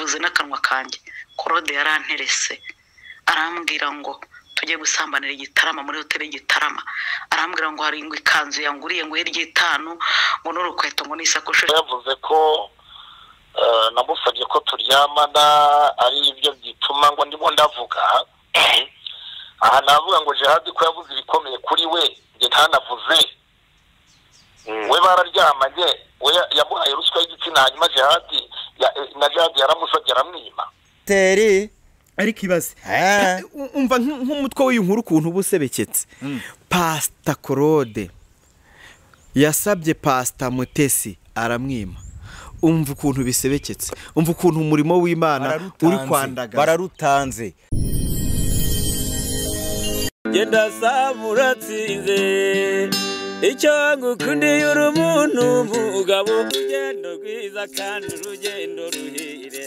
Mbivuze n'akanwa kanjye. Claude yaranterese arambwira ngo tujye gusambanira igitarama muri hoteli y'igitarama, arambwira ngo hari ngo ikanzu yanguriye ngo hirya itanu ngo n'urukweto ngo n'isakoshi. Yavuze ko namusabye ko turyamana ari ibyo bituma ngo ndimo ndavuga. Aha navuga ngo Jihad ko yavuze ibikomeye kuri we, nge ntanavuze. We bararyamanye, we yamuhaye ruswa y'igitsina, hanyuma Jihad na Jihad yaramusabye aramwima. Teri ariko ibaze umva nk'umutwe w'iyi nkuru ukuntu ubusebeketse. Pastor Claude yasabye Pastor Mutesi aramwima. Umva ukuntu bisebeketse, umva ukuntu umurimo w'Imana uri kwandagaza. Bararutanze. Genda samuratsinze icyo ngukundiye uri umuntu mugabo, urugendo rwiza kandi urugendo ruhire.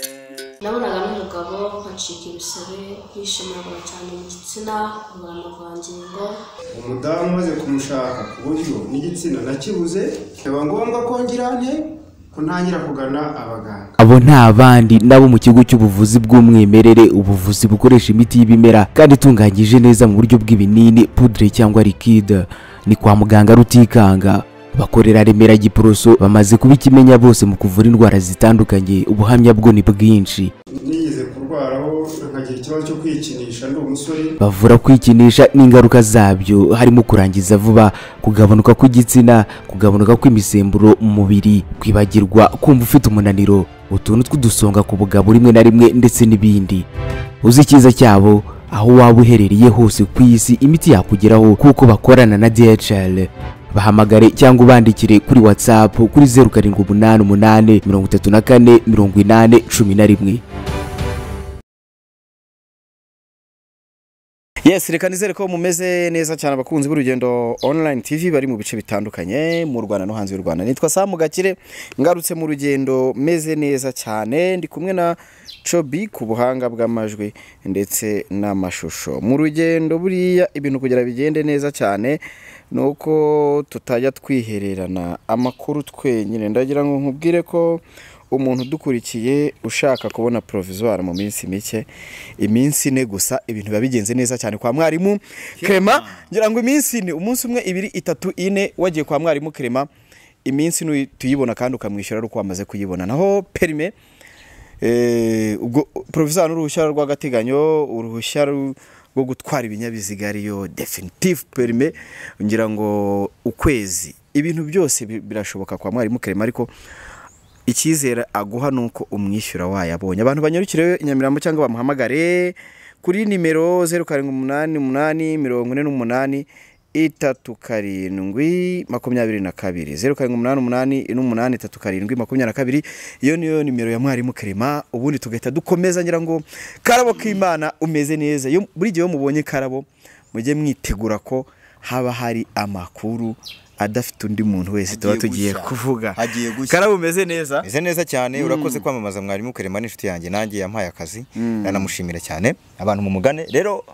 Nabonaga n'umugabo nkacika ibisebe, nkishimagura cyane mu gitsina, nkabura amavangingo. Umudamu umaze kumushaka ku buryo n'igitsina nakibuze, biba ngombwa ko ngira nte ko ntangira kugana abaganga. Abo nta bandi nabo mu kigo cy'ubuvuzi bw'umwimerere, ubuvuzi bukoresha imiti y'ibimera kandi itunganyije neza mu buryo bw'ibinini, poudre cyangwa liquide. Ni kwa muganga Rutikanga. Bakorera Remera Giporoso, bamaze kubikimenya bose mu kuvura indwara zitandukanye. Ubuhamya bwo ni bwinshi. Nigeze kurwaraho nkagira ikibazo cyo kwikinisha ndi umusore. Bavura kwikinisha n'ingaruka zabyo harimo kurangiza vuba, kugabanuka kw'igitsina, kugabanuka kw'imisemburo mu mubiri, kwibagirwa, kumva ufite umunaniro, utuntu tw'udusonga ku bugabo rimwe na rimwe ndetse n'ibindi. Uzi icyiza cyabo aho waba uherereye hose ku isi imiti yakugeraho kuko bakorana na DHL. Bahamagare cyangwa ubandikire kuri WhatsApp kuri 0788 34 80 11. Yes, reka nizere ko mumeze neza cyane abakunzi b'urugendo online TV bari mu bice bitandukanye mu Rwanda no hanze y'u Rwanda. Nitwa Samu Gakire, ngarutse mu rugendo meze neza cyane, ndi kumwe na Chobi ku buhanga bw'amajwi ndetse n'amashusho. Mu rugendo buriya ibintu kugira bigende neza cyane nuko tutajya twihererana amakuru twenyine. Ndagira ngo nkubwire ko umuntu dukurikiye ushaka kubona provisoire mu minsi mike, iminsi ine gusa, ibintu biba bigenze neza cyane kwa mwarimu Clement. Ngira ngo iminsi ine, umunsi umwe, ibiri, itatu, ine wagiye kwa mwarimu Clement, iminsi ine tuyibona kandi ukamwishyura ari uko wamaze kuyibona. Naho perime ubwo provisoire n'uruhushya rw'agateganyo, uruhushya rwo gutwara ibinyabiziga ariyo definitive perime, ngira ngo ukwezi ibintu byose birashoboka kwa mwarimu Clement, ariko icyizere aguha nuko umwishyura wayabonye. Abantu banyarukire Inyamirambo cyangwa bamuhamagare kuri nimero 0788 48 37 22 0788 8 37 22. Iyo niyo nimero ya mwarimu Clement. Ubundi tugahita dukomeza. Ngira ngo Karabo k'Imana umeze neza. Iyo buri gihe mubonye Karabo mujye mwitegura ko haba hari amakuru adafite undi muntu wese tuba tugiye kuvuga. Karabo umeze neza? Meze neza cyane. Urakoze kwamamaza mwarimu Clement, n'inshuti yanjye, nanjye yampaye akazi, ndanamushimira cyane. Abantu mumugane rero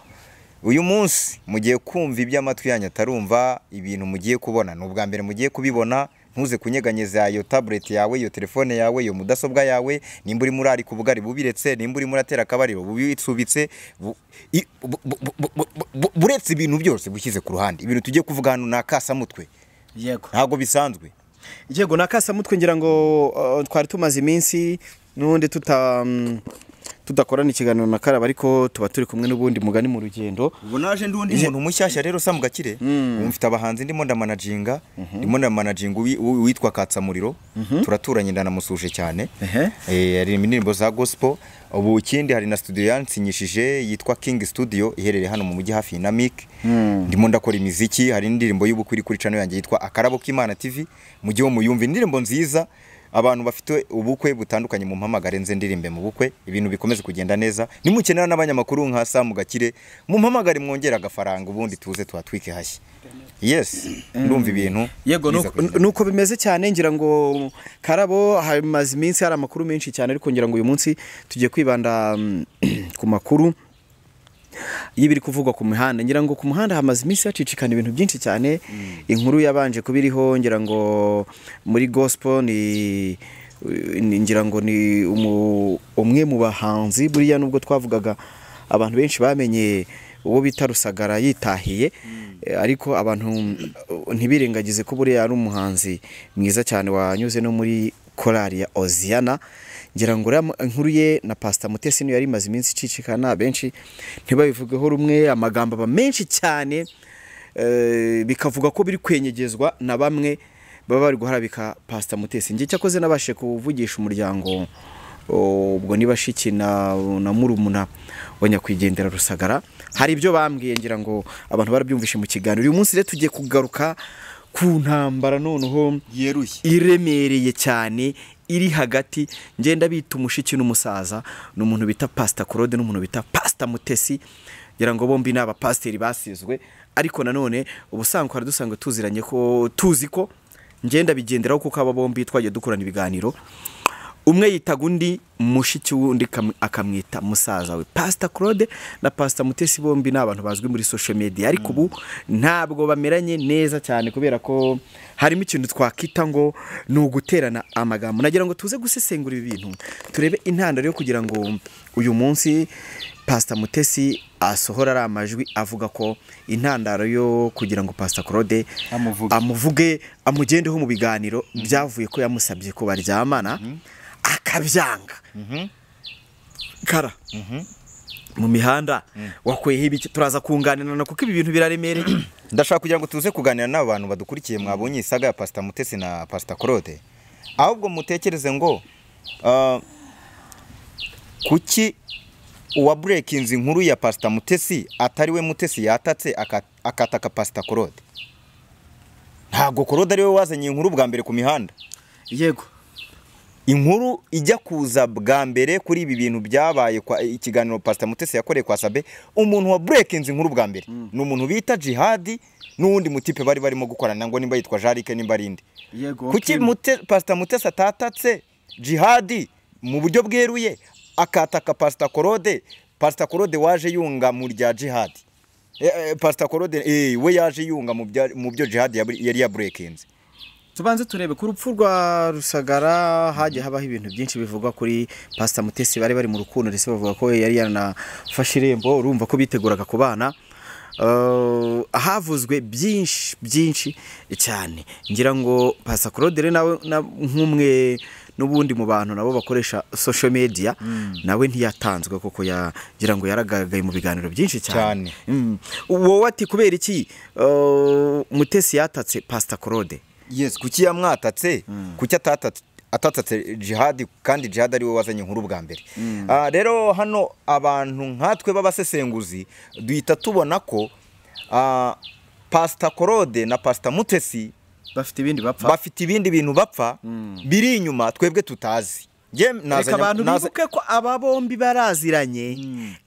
uyu munsi mugiye kumva iby'amatwi yanyu atarumva, ibintu mugiye kubona ni ubwa mbere mugiye kubibona. Ntuze kunyeganyeza iyo tablet yawe, iyo telefone yawe, iyo mudasobwa yawe. Nimba uri murari ku bugari bubiretse, nimba uri muratera akabariro bubitsubitse, buretse ibintu byose bushyize ku ruhande. Ibintu tugiye kuvuga hano ni akasamutwe. Yego, ntabwo bisanzwe. Yego, nakasamutwe. Ngira ngo twari tumaze iminsi n'ubundi tudakorana ikiganiro na Karabo, ariko tuba turi kumwe n'ubundi mugani mu rugendo. Ubu naje ndi undi muntu mushyashya rero Samu Gakire. Ubu mfite abahanzi ndimo ndamanaginga, ndimo ndamanaginga uwitwa Katsamuriro, turaturanye ndanamusuje cyane. Ari indirimbo za gospel. Ubu ikindi hari na studio yansinyishije yitwa King Studio iherereye hano mu mujyi hafi na Mic. Ndimo ndakora imiziki, hari indirimbo y'ubukwe iri kuri channel yanjye yitwa Akarabo k'Imana TV. Mujye muyumva, indirimbo nziza. Abantu bafite ubukwe butandukanye mu mpamagare nze ndirimbe mu bukwe, ibintu bikomeze kugenda neza. Nimukenera n'abanyamakuru nka Samu Gakire mu mpamagare mwongera agafaranga, ubundi tuze twatwike hashyi. Yes, ndumva ibintu. Yego, nuko bimeze cyane. Ngira ngo Karabo hamaze iminsi hari amakuru menshi cyane, ariko ngira ngo uyu munsi tugiye kwibanda ku makuru y'ibiri kuvugwa ku mihanda. Ngira ngo ku muhanda hamaze iminsi hacicikana ibintu byinshi cyane. Inkuru yabanje kubiriho ngira ngo muri gospel ni Ngira ngo ni umwe mu bahanzi buriya, nubwo twavugaga abantu benshi bamenye uwo bita Rusagara yitahiye, ariko abantu ntibirengagize ko buriya ari umuhanzi mwiza cyane wanyuze no muri korali ya Oziana. Ngira ngo inkuru ye na Pastor Mutesi niyo yari imaze iminsi icicikana, benshi ntibabivugeho rumwe, amagambo aba menshi cyane, bikavuga ko biri kwenyegezwa na bamwe baba bari guharabika Pastor Mutesi. Ngiye cyakoze nabashe kuvugisha umuryango, ubwo ni bashiki na murumuna wa nyakwigendera Rusagara, hari ibyo bambwiye, ngira ngo abantu barabyumvishe mu kiganiro. Uyu munsi rero tugiye kugaruka ku ntambara noneho yeruye iremereye cyane iri hagati, ngenda bita umushiki n'umusaza, ni umuntu bita Pastor Claude n'umuntu bita Pastor Mutesi. Ngira ngo bombi ni abapasiteri basizwe, ariko nanone ubusanzwe hari dusanzwe tuziranye ko tuzi ko ngenda bigenderaho, kuko aba bombi twagiye dukorana ibiganiro. Umwe yitaga undi mushiki, wundi akamwita musaza we. Pastor Claude na Pastor Mutesi bombi ni abantu bazwi muri social media, ariko ubu ntabwo bameranye neza cyane kubera ko harimo ikintu twakita ngo ni uguterana amagambo. Nagira ngo tuze gusesengura ibi bintu, turebe intandaro yo kugira ngo uyu munsi Pastor Mutesi asohora ari amajwi avuga ko intandaro yo kugira ngo Pastor Claude amuvuge amugendeho mu biganiro byavuye ko yamusabye ko baryamana akabyanga. Kara mu mihanda wakweho ibiki, turaza kunganirana kuko ibi bintu biraremereye. Ndashaka kugira ngo tuze kuganira n'abantu badukurikiye mwabonye isaga ya Pastor Mutesi na Pastor Claude, ahubwo mutekereze ngo kuki uwa breakinze inkuru ya Pastor Mutesi atari we Mutesi yatatse akataka Pastor Claude? Ntabwo Claude ari we wazanye inkuru bwa mbere ku mihanda. Yego, inkuru ijya kuza bwa mbere kuri ibi bintu byabaye kwa ikiganiro Pastor Mutesi yakoreye kwa Sabe, umuntu wa breakinze inkuru bwa mbere ni umuntu bita Jihadi n'uwundi mutipe bari barimo gukorana ngo nimba yitwa Jarike nimba arinde. Yego, kuki Pastor Mutesi atatatse Jihadi mu buryo bweruye akataka Pastor Claude? Pastor Claude waje yunga mu rya Jihadi. Pastor Claude we yaje yunga mu byo Jihadi yari ya breakinze. Tubanze turebe ku rupfu rwa Rusagara, hagiye habaho ibintu byinshi bivugwa kuri Pastor Mutesi, bari bari mu rukundo ndetse bavuga ko yari yanafashe irembo, urumva ko biteguraga kubana. Havuzwe byinshi byinshi cyane. Ngira ngo Pastor Claude nawe nk'umwe n'ubundi mu bantu nabo bakoresha social media, nawe ntiyatanzwe kuko yagira ngo yaragaragaye mu biganiro byinshi cyane. Wowe ati kubera iki Mutesi yatatse Pastor Claude? Yes, kuki yamwatatse? Kuki atatatse Jihadi kandi Jihadi ari we wazanye inkuru bwa mbere? Rero hano abantu nkatwe b'abasesenguzi duhita tubona ko Pastor Claude na Pastor Mutesi bafite ibindi bapfa, bafite ibindi bintu bapfa biri inyuma twebwe tutazi. Reka abantu bibuke ko aba bombi baraziranye,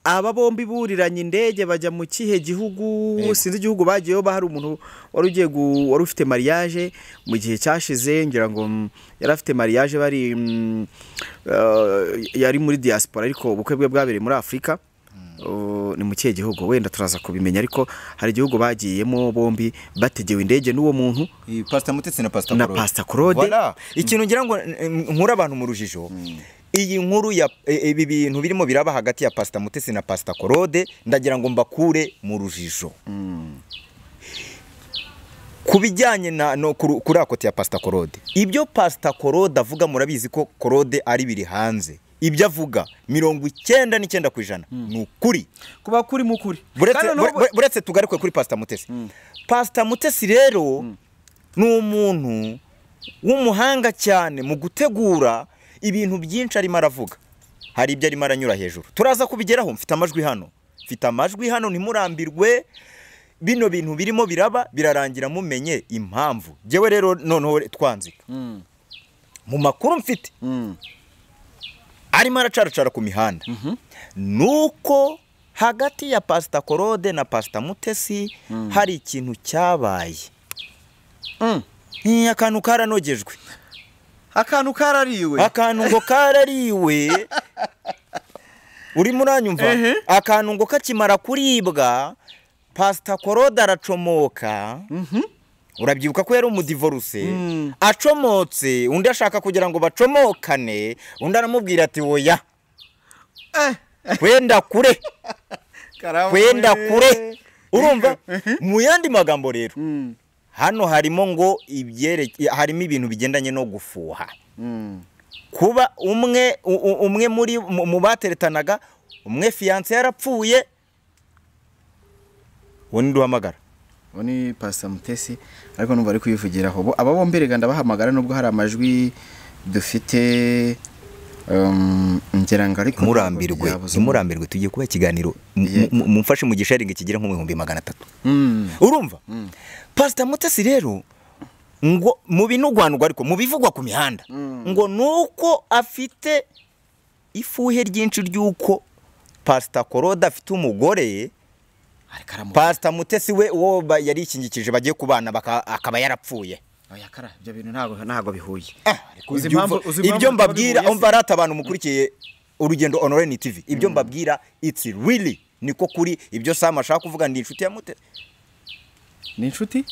aba bombi buriranye indege bajya mu kihe gihugu, sinzi igihugu bagiyeho, bahari umuntu wari ugiye wari ufite mariage mu gihe cyashize, ngira ngo yari afite mariage bari yari muri diaspora, ariko ubukwe bwe bwabereye muri Afrika. Ni mu kihe gihugu wenda turaza kubimenya, ariko hari igihugu bagiyemo bombi bategewe indege n'uwo muntu Pastor Mutesi na Pastor Claude. Na Pastor Claude. Voilà. Ikintu ngira ngo nkura abantu mu rujijo, iyi nkuru ya ibi bintu birimo biraba hagati ya Pastor Mutesi na Pastor Claude, ndagira ngo mbakure mu rujijo. Kubijyanye na no kuri akoti ya Pastor Claude, ibyo Pastor Claude avuga murabizi ko Claude ari biri hanze. Ibyo avuga 99% ni ukuri, kuba kuri mukuri. Buretse tugaruke kuri Pastor Mutesi. Pastor Mutesi rero ni umuntu w'umuhanga cyane mu gutegura ibintu byinshi arimo aravuga. Hari ibyo arimo aranyura hejuru, turaza kubigeraho. Mfite amajwi hano, mfite amajwi hano, ntimurambirwe. Bino bintu birimo biraba birarangira mumenye impamvu. Jewe rero noneho twanzika mu makuru mfite arimo aracaracara ku mihanda, nuko hagati ya Pastor Claude na Pastor Mutesi hari ikintu cyabaye. Akantu karanogejwe, akantu karariwe, akantu ngo karariwe. Urimo uranyumva? Akantu ngo kakimara kuribwa Pastor Claude aracomoka. Urabyibuka ko yari umudivorce acomotse, undi ashaka kugira ngo bacomokane, undi aramubwira ati oya kwenda kure, kwenda kure. Urumva mu yandi magambo rero hano harimo ngo harimo ibintu bigendanye no gufuha. Kuba umwe umwe muri mu bateretanaga, umwe fiancé yarapfuye, undi uhamagara uwo ni Pastor Mutesi, ariko numva ari kwivugiraho. Aba bombi rega ndabahamagara nubwo hari amajwi dufite, ngira ngo ariko murambirwe, murambirwe tugiye kuba ikiganiro, mumfashe mu gisharinga kigira nko 300,000. Urumva Pastor Mutesi rero ngo mu binugwanugwa, ariko mu bivugwa ku mihanda ngo nuko afite ifuhe ryinshi ry'uko Pastor Korode afite umugore. Pastor Mutesi we uwo yari ikingikije bagiye kubana akaba yarapfuye. Oya kara, ibyo bintu ntago bihuye. Ibyo mbabwira umva rata abantu mukurikiye Urugendo Online TV, ibyo mbabwira it's really niko kuri ibyo Sam ashaka kuvuga. Ndi inshuti ya Mutesi. Ni inshuti?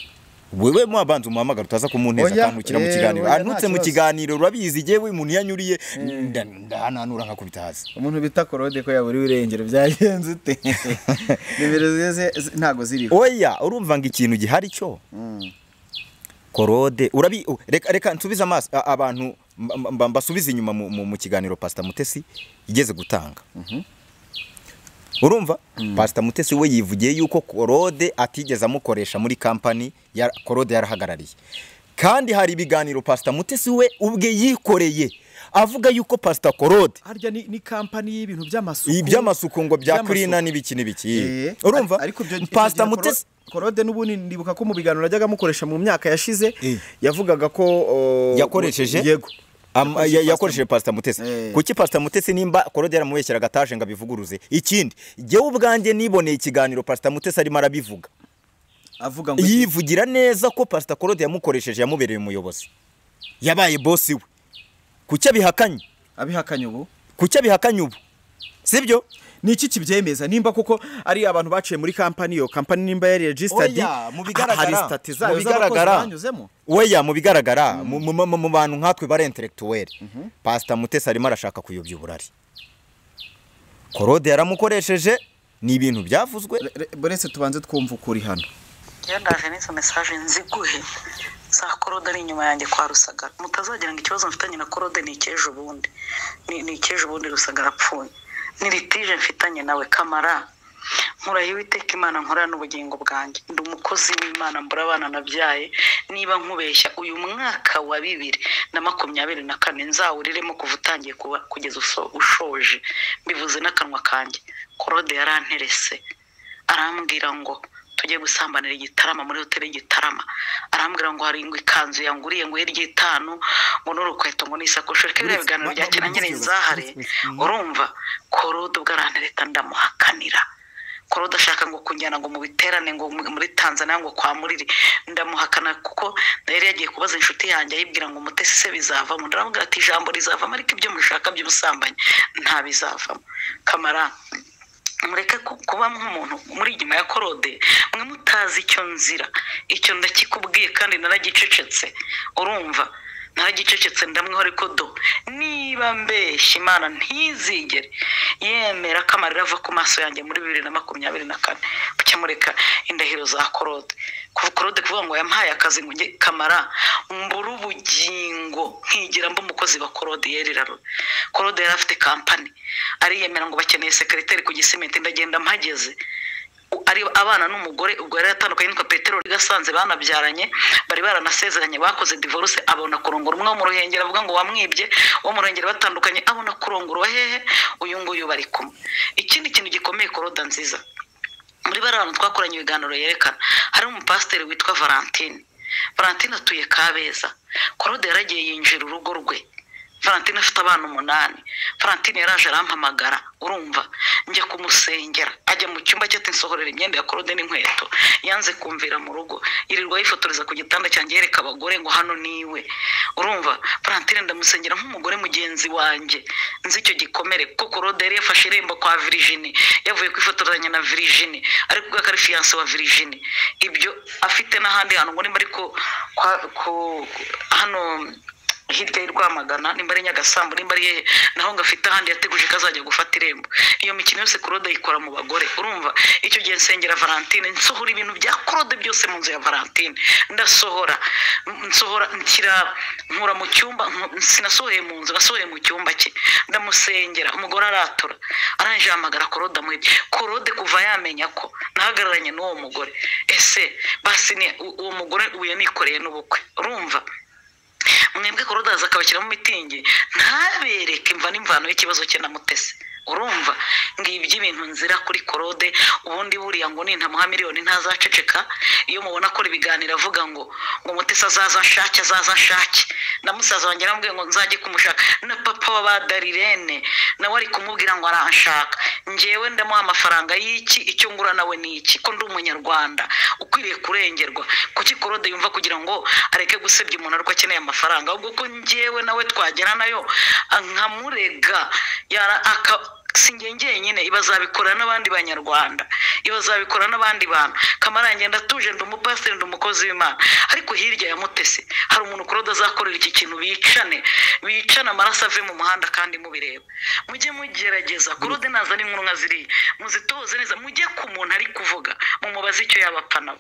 Wewe mwabanza umuhamagara utaza kumuneza kantukira mu kiganiro. Antutse mu kiganiro urabizi jewe umuntu yanyuriye ndahananura nkakubita hasi. Umuntu bita Korode ko yaburi irengero byagenze ute? Nimero ze ntago ziriho. Oya urumva ngo ikintu gihari cyo. Korode urabi reka nsubize amaso abantu mbasubize inyuma mu kiganiro Pastor Mutesi igeze gutanga. Urumva Pastor Mutesi we yivugiye yuko Korode atigeze amukoresha muri company ya Korode yarahagarariye. Kandi hari ibiganiro Pastor Mutesi we ubwe yikoreye avuga yuko Pastor Korode harya ni company y'ibintu by'amasuku, iby'amasuku ngo bya Krina n'ibiki n'ibiki. Urumva Pastor Mutesi Korode n'ubundi ndibuka ko mu biganiro ajyaga amukoresha mu myaka yashize yavugaga ko yakoresheje, yego yakoresheje Pastor Mutesi. Kuki Pastor Mutesi nimba Korode yaramubeshyeraga ataje ngo abivuguruze? Ikindi jewe ubwanjye niboneye ikiganiro Pastor Mutesi arimo arabivuga, avuga ngo yivugira neza ko Pastor Korode yamukoresheje, yamubereye umuyobozi, yabaye boss we. Kuki abihakanye? Abihakanye ubu? Kuki abihakanye ubu? Sibyo? Ni iki kibyemeza nimba koko ari abantu baciye muri company, iyo company nimba yari registered? Oya, mu bigaragara, mu bigaragara, oya mu bigaragara mu bantu nkatwe bare intellectuel, Pastor Mutesi arimo arashaka kuyobya uburari. Korode yaramukoresheje, ni ibintu byavuzwe. Buretse tubanze twumva ukuri hano. Yandaje n'izo message nziguhe za Korode ari inyuma yanjye kwa Rusagara. Mutazagira ngo ikibazo mfitanye na Korode ni icyejo bundi, ni icyejo bundi Rusagara apfuye. Ni litije mfitanye nawe Kamara. Nkurahiye Uwiteka Imana nkorana n'ubugingo bwanjye, ndi umukozi w'Imana mbura abana nabyaye. Niba nkubeshya uyu mwaka wa 2024 nzawuriremo kuva utangiye kuba kugeza ushoje, mbivuze n'akanwa kanjye. Korode yaranterese arambwira ngo tujye gusambanira igitarama muri hoteli y'Igitarama, arambwira ngo hari ngo ikanzu yanguriye ngo hirya itanu ngo n'urukweto ngo n'isakoshi. Reka biriya biganiro bya kera nyine nzahare. Urumva Korode ubwo arantereta ndamuhakanira. Korode ashaka ngo kunjyana ngo mu biterane ngo muri Tanzania ngo kwa Muriri, ndamuhakana kuko yari yagiye kubaza inshuti yanjye ayibwira ngo Mutesi se bizavamo. Ndaramubwira ati ijambo rizavamo ariko ibyo mushaka by'ubusambanyi nta bizavamo. Kamara mureke kuba nk'umuntu muri inyuma ya Korode, mwe mutazi icyo nzira, icyo ndakikubwiye kandi naragicecetse. Urumva naragicecetse ndamwiho, ariko do niba mbeshya Imana ntizigere yemera ko amarira ava ku maso yanjye muri 2024. Kucyamureka indahiro za Korode, kuva Korode kuvuga ngo yampaye akazi ngo njye Kamara mbura ubugingo nkigira mba umukozi wa Korode. Yeriraro Korode yari afite company, ariyemera ngo bakeneye secretary ku Gisimenti, ndagenda mpageze ari abana n'umugore ubwo yari atandukanye n'uko Petero Gasanze banabyaranye, bari baranasezeranye, bakoze divorce, abona kurongora umwe wo mu Ruhengeri avuga ngo wamwibye, wo mu Ruhengeri batandukanye, abona kurongora hehe uyu nguyu bari kumwe. Ikindi kintu gikomeye Korode nziza muri bari abantu twakoranye ibiganiro yerekana, hari umupasiteri witwa Valentine. Valentine atuye Kabeza. Korode yaragiye yinjira urugo rwe Valentine afite abana 8. Valentine yaraje arampamagara, urumva, njya kumusengera, ajya mu cyumba cye ati nsohorera imyenda ya Claude n'inkweto. Yanze kumvira mu rugo, yirirwa yifotoreza ku gitanda cyanjye yereka abagore ngo hano niwe. Urumva, Valentine ndamusengera nk'umugore mugenzi wanjye, nzi icyo gikomere kuko Claude yari yafashe irembo kwa Virginie, yavuye kwifotoranya na Virginie, ariko ubwo akari fiancé wa Virginie. Ibyo afite n'ahandi hantu ngo nimba ariko hano hirya y'u Rwamagana, nimba ari Nyagasambu, nimba ari hehe, naho ngafite ahandi yateguje kazajya gufata irembo. Iyo mikino yose Claude ayikora mu bagore. Urumva, icyo gihe nsengera Valentine, nsohora ibintu bya Claude byose mu nzu ya Valentine, ndasohora, nsohora nshyira nkura mu cyumba, sinasohoye mu nzu, nasohoye mu cyumba cye, ndamusengera, umugore aratura, arangije ahamagara Claude amuhebye. Claude kuva yamenya ko nahagararanye n'uwo mugore, ese basi ni uwo mugore ubu yanikoreye n'ubukwe. Urumva, mwebwe Claude aza akabashyiramo mitingi, ntabereke imva n'imvano y'ikibazo cye na Mutesi. Urumva, ngibyo ibintu nzira kuri Claude. Ubundi buriya ngo nintamuha miliyoni ntazaceceka. Iyo mubona akora ibiganiro avuga ngo Mutesi azaza nshake, azaza nshake, na musaza wanjye aramubwiye ngo nzajye kumushaka, na papa wa Badarirene nawe ari kumubwira ngo aranshaka. Njyewe ndamuha amafaranga y'iki? Icyo ngura nawe ni iki? Ko ndi umunyarwanda ukwiriye kurengerwa. Kuki Claude yumva kugira ngo areke gusebya umuntu ariko akeneye amafaranga, ahubwo ko njyewe nawe twagera nayo nkamurega yara aka sinjye njyenyine, ibazabikora n'abandi banyarwanda, ibazabikora n'abandi bantu. Kamarange ndatuje, ndi umupasiteri, ndi umukozi w'Imana, ariko hirya ya Mutesi hari umuntu Claude azakorera iki kintu, bicane bicane amaraso ave mu muhanda kandi mubireba. Mujye mugerageza Claude naza n'inkuru nka ziriya muzitoze neza, mujye ku muntu ari kuvuga mumubaze icyo yaba apfa nawe.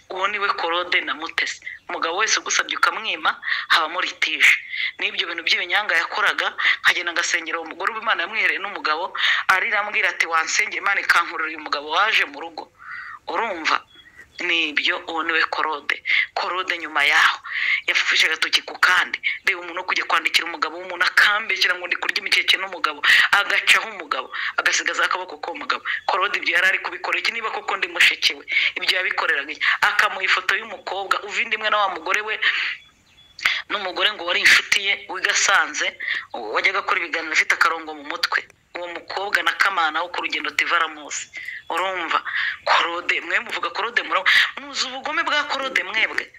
Uwo niwe Claude na Mutesi. Umugabo wese ugusabye ukamwima habamo litije. N'ibyo bintu by'ibinyanga yakoraga, nkagenda ngasengera uwo mugore Imana yamwihereye n'umugabo, arirambwira ati wansengeye Imana ikankurira uyu mugabo waje mu rugo. Urumva, nibyo, uwo niwe Claude. Claude nyuma yaho yafufije agatoki ku kandi. Reba umuntu kujya kwandikira umugabo w'umuntu akambekera ngo ndi kurya imikeke n'umugabo, agacaho umugabo, agasigaza akaboko k'umugabo. Claude ibyo yari ari kubikora iki? Niba koko ndi mushiki we, ibyo yabikoreraga iki? Akamuha ifoto y'umukobwa uva indi imwe na wa mugore we, n'umugore ngo wari inshuti ye wigasanze, wajyaga akora ibiganiro afite akarongo mu mutwe. Uwo mukobwa na Kamana wo ku Rugendo TV aramuzi. Urumva, Claude, mwe muvuga Claude, muzi ubugome bwa Claude mwebwe.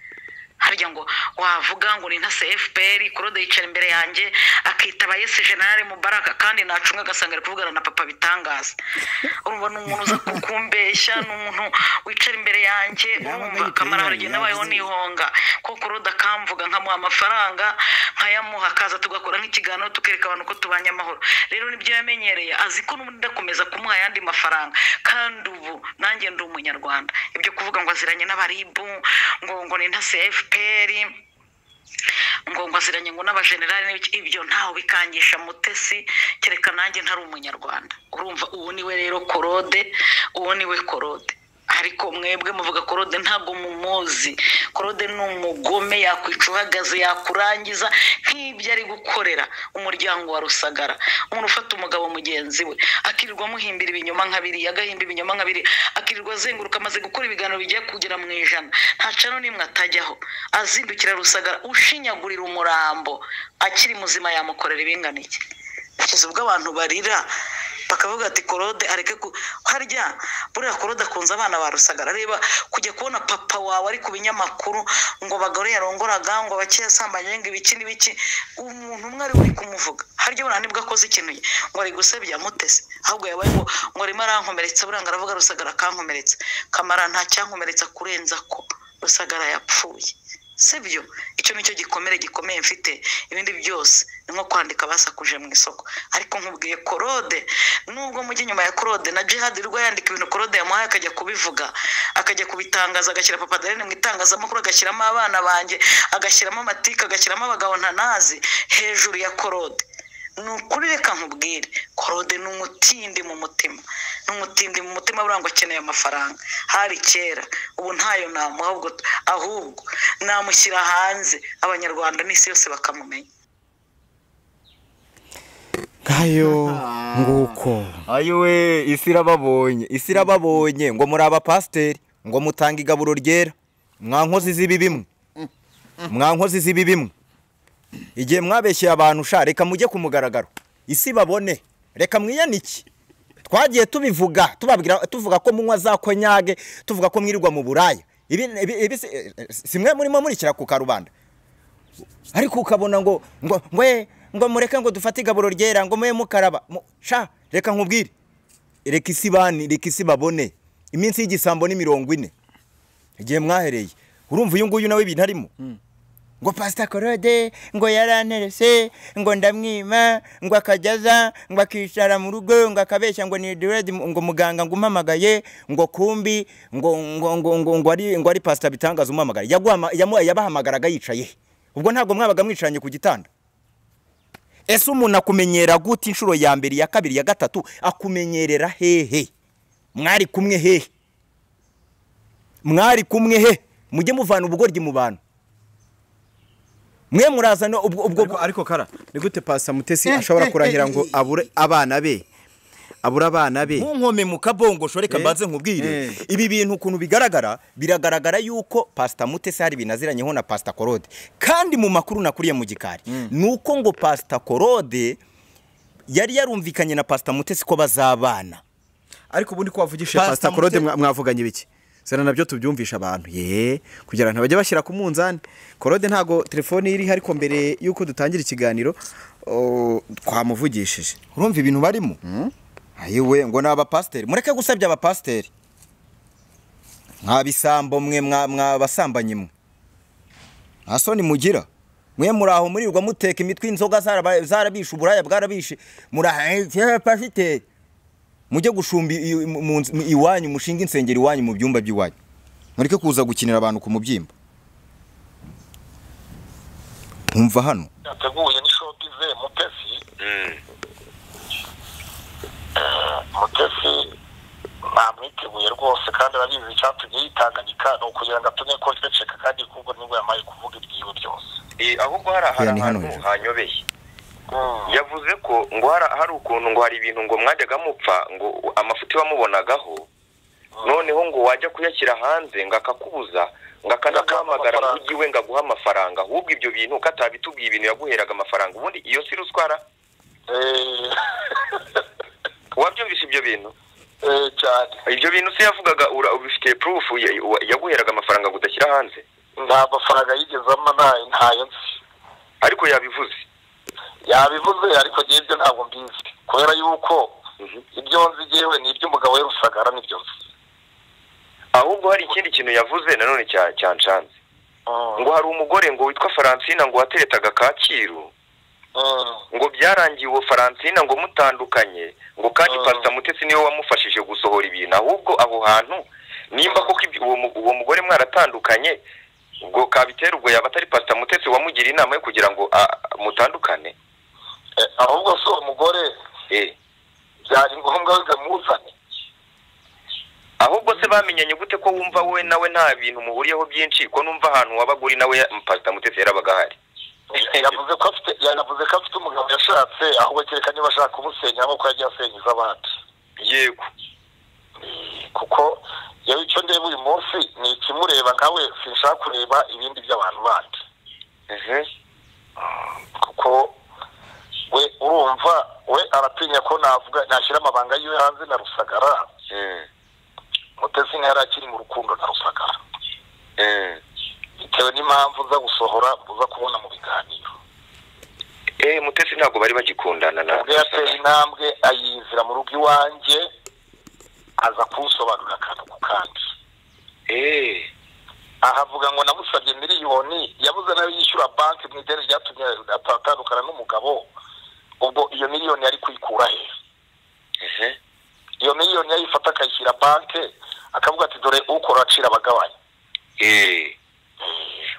Harya ngo wavuga ngo ni ntase FPR, Claude yicara imbere yanjye akitaba Yesu General Mubaraka, kandi nacunga agasanga ari kuvugana na papa bitangaza. Urumva, ni umuntu uza kukumbeshya, ni umuntu wicara imbere yanjye. Urumva, Kamara hari igihe nabayeho nihonga ko Claude akamvuga nkamuha amafaranga nkayamuha, akaza tugakora nk'ikiganiro tukereka abantu ko tubanye amahoro. Rero nibyo yamenyereye, azi ko n'ubundi ndakomeza kumuha ayandi mafaranga, kandi ubu nanjye ndi umunyarwanda. Ibyo kuvuga ngo aziranye n'abaribu, ngo ni ntase FPR, ngo aziranye ngo n'abajenerali, ibyo ntawe bikangisha Mutesi, kereka nanjye ntari umunyarwanda. Urumva, uwo niwe rero Claude, uwo niwe Claude. Ariko mwebwe muvuga Claude ntabwo mumuzi. Claude ni umugome, yakwica uhagaze, yakurangiza nk'ibyo ari gukorera umuryango wa Rusagara. Umuntu ufata umugabo mugenzi we akirirwa amuhimbira ibinyoma nka biriya, agahimba ibinyoma nka biriya, akirirwa azenguruka, amaze gukora ibiganiro bigiye kugera mu 100, nta cano n'imwe atajyaho, azindukira Rusagara ushinyagurira umurambo akiri muzima, yamukorera ibingana iki? Kugeza ubwo abantu barira bakavuga ati Claude areke ku harya buriya Claude akunze abana ba Rusagara. Reba kujya kubona papa wawe ari ku binyamakuru ngo bagore yarongoraga, ngo abake yasambanye, ngo ibiki n'ibiki, umuntu umwe ari uri kumuvuga. Harya buriya nibwo akoze ikintu ngo ari gusebya Mutesi, ahubwo yabaye ngo arimo arankomeretsa, buriya ngo aravuga Rusagara akankomeretsa. Kamara nta cyankomeretsa kurenza ko Rusagara yapfuye. Sibyo, icyo nicyo gikomere gikomeye mfite, ibindi byose ni nko kwandika basakuje mu isoko. Ariko nkubwiye Claude, nubwo mujye nyuma ya Claude na Jihad rwa yandika ibintu Claude yamuhaye akajya kubivuga, akajya kubitangaza, agashyira Papa Darene mu itangazamakuru, agashyiramo abana banjye, agashyiramo amatika, agashyiramo abagabo ntanazi hejuru ya Claude. Ni ukuri reka nkubwire, Claude ni umutindi mu mutima, ni umutindi mu mutima, buriya ngo akeneye amafaranga. Hari kera, ubu ntayo namuha, ahubwo namushyira hanze abanyarwanda n'isi yose bakamumenya. Ngayo nguko. Ayiwe, isi irababonye, isi irababonye ngo muri abapasiteri, ngo mutanga igaburo ryera, mwa nkozi z'ibibi mwe, mwa nkozi z'ibibi mwe. Igihe mwabeshyeye abantu sha, reka mujye ku mugaragaro isi babone, reka mwiyanike. Twagiye tubivuga, tubabwira, tuvuga ko munywa za konyage, tuvuga ko mwirirwa mu buraya. Ibi simwe murimo murikira ku karubanda. Ariko ukabona ngo ngo ngwe ngo mureke ngo dufate igaburo ryera ngo muye mukaraba. Sha, reka nkubwire. Reka isi bani, reka isi babone. Iminsi y'igisambo ni 40. Igihe mwahereye. Urumva uyu nguyu nawe ibintu arimo. Ngo Pastor Claude ngo yaranterese ngo ndamwima ngo akajyaza ngo akicara mu rugo ngo akabeshya ngo ni dread ngo muganga ngo umpamagaye ngo kumbi ngo ngo ngo ngo ari ngo ari Pastor Bitangaza umamagara. Yabahamagaraga yicaye. Ubwo ntabwo mwabaga mwicaranye ku gitanda. Ese umuntu akumenyera gute inshuro ya mbere, ya kabiri, ya gatatu, akumenyerera hehe? Mwari kumwe hehe? Mwari kumwe he? Mujye muvana ubugoryi mu bantu. Mwe murazana ubwo ariko kara ni gute Pastor Mutesi ashobora kurahira ngo abure abana be? Abura abana be. Munkome mu kabongo shoreka mbanze nkubwire. Ibi bintu ukuntu bigaragara, biragaragara yuko Pastor Mutesi hari binaziranyeho na Pastor Claude. Kandi mu makuru nakuriye mu gikari, nuko ngo Pastor Claude yari yarumvikanye na Pastor Mutesi ko bazabana. Ariko ubundi ko wavugishije Pastor Claude mwavuganye biki? Sera nabyo tubyumvisha abantu ye kugira ngo bajye bashyira ku munzani. Claude ntago telefone iri ariko mbere yuko dutangira ikiganiro twamuvugishije. Urumva ibintu barimo? Ayiwe ngo naba pastor, mureke gusabya aba pastor. Nka bisambo mwe mwabasambanye mwe. Nta soni mugira. Mwe muraho murirwa muteka imitwe inzoga zarabishe uburaya bwarabishe. Murahe pastor. Mujye gushumba iwanyu, mushinga insengero iwanyu mu byumba by'iwanyu. Mureke kuza gukinira abantu ku mubyimba. Umva hano. Yateguye ni showbiz Mutesi. Mutesi namwiteguye rwose kandi arabizi icyatumye yitanganyika ni ukugira ngo atume ko ceceka kandi kuko nibwo yamaye kuvuga ibyiwe byose. Ahubwo hari ahantu hanyobeye. Yavuze ko ngo hari ukuntu ngo hari ibintu ngo mwajyaga mupfa ngo amafuti bamubonagaho, noneho ngo wajya kuyashyira hanze ngo akakubuza ngo akanaguhamagara ngo ujye iwe ngo aguhe amafaranga. Ahubwo ibyo bintu katabitubwiye ibintu yaguheraga amafaranga, ubundi iyo si ruswara. Wabyumvise ibyo bintu? Cyane. Ibyo bintu se yavugaga ubifitiye proof yaguheraga amafaranga ngo udashyira hanze? Nta mafaranga yigeze ampa, ntayo nzi. Ariko yabivuze. Yabivuze ariko ngiye ibyo ntabwo mbizi kubera yuko ibyo nzi ngewe ni iby'umugabo we Rusagara nibyo nzi. Ahubwo hari ikindi kintu yavuze nanone cyanshanze. Ngo hari umugore ngo witwa Francine ngo wateretaga Kacyiru. Ngo byarangiye uwo Francine ngo mutandukanye, ngo kandi Pastor Mutesi niwe wamufashije gusohora ibintu. Ahubwo aho hantu nimba koko uwo mugore mwaratandukanye, ubwo kabitera ubwo yaba atari Pastor Mutesi wamugira inama yo kugira ngo mutandukane. Ahubwo so umugore byari ngombwa bikamuzane. Ahubwo se bamenyanye gute ko wumva wowe nawe nta bintu muhuriyeho byinshi, ko numva ahantu wabaguri nawe Pastor Mutesi yarabaga ahari? Yavuze ko afite umugabo yashatse, ahubwo kereka niba ashaka kumusenya nk'uko yagiye asenyeza abandi. Yego. Kuko yewe icyo ndeba uyu munsi ni ikimureba nkawe, sinshaka kureba ibindi by'abantu bandi. Kuko we urumva we aratinya ko navuga nashyira amabanga yiwe hanze na Rusagara. Mutesi ntiyari akiri mu rukundo na Rusagara. Bitewe n'impamvu uza gusohora uza kubona mu biganiro. Mutesi ntabwo bari bagikundana na. Ubwo yateye intambwe ayizira mu rugo iwanjye aza kunsobanurira akantu ku kandi. Ahavuga ngo namusabye miliyoni, yabuze nayo yishyura banki mu ideni ryatumye atandukana n'umugabo. Ubwo iyo miliyoni yari kuyikura he? Iyo miliyoni yayifata akayishyira banki akavuga ati dore ukora acira abagabanya.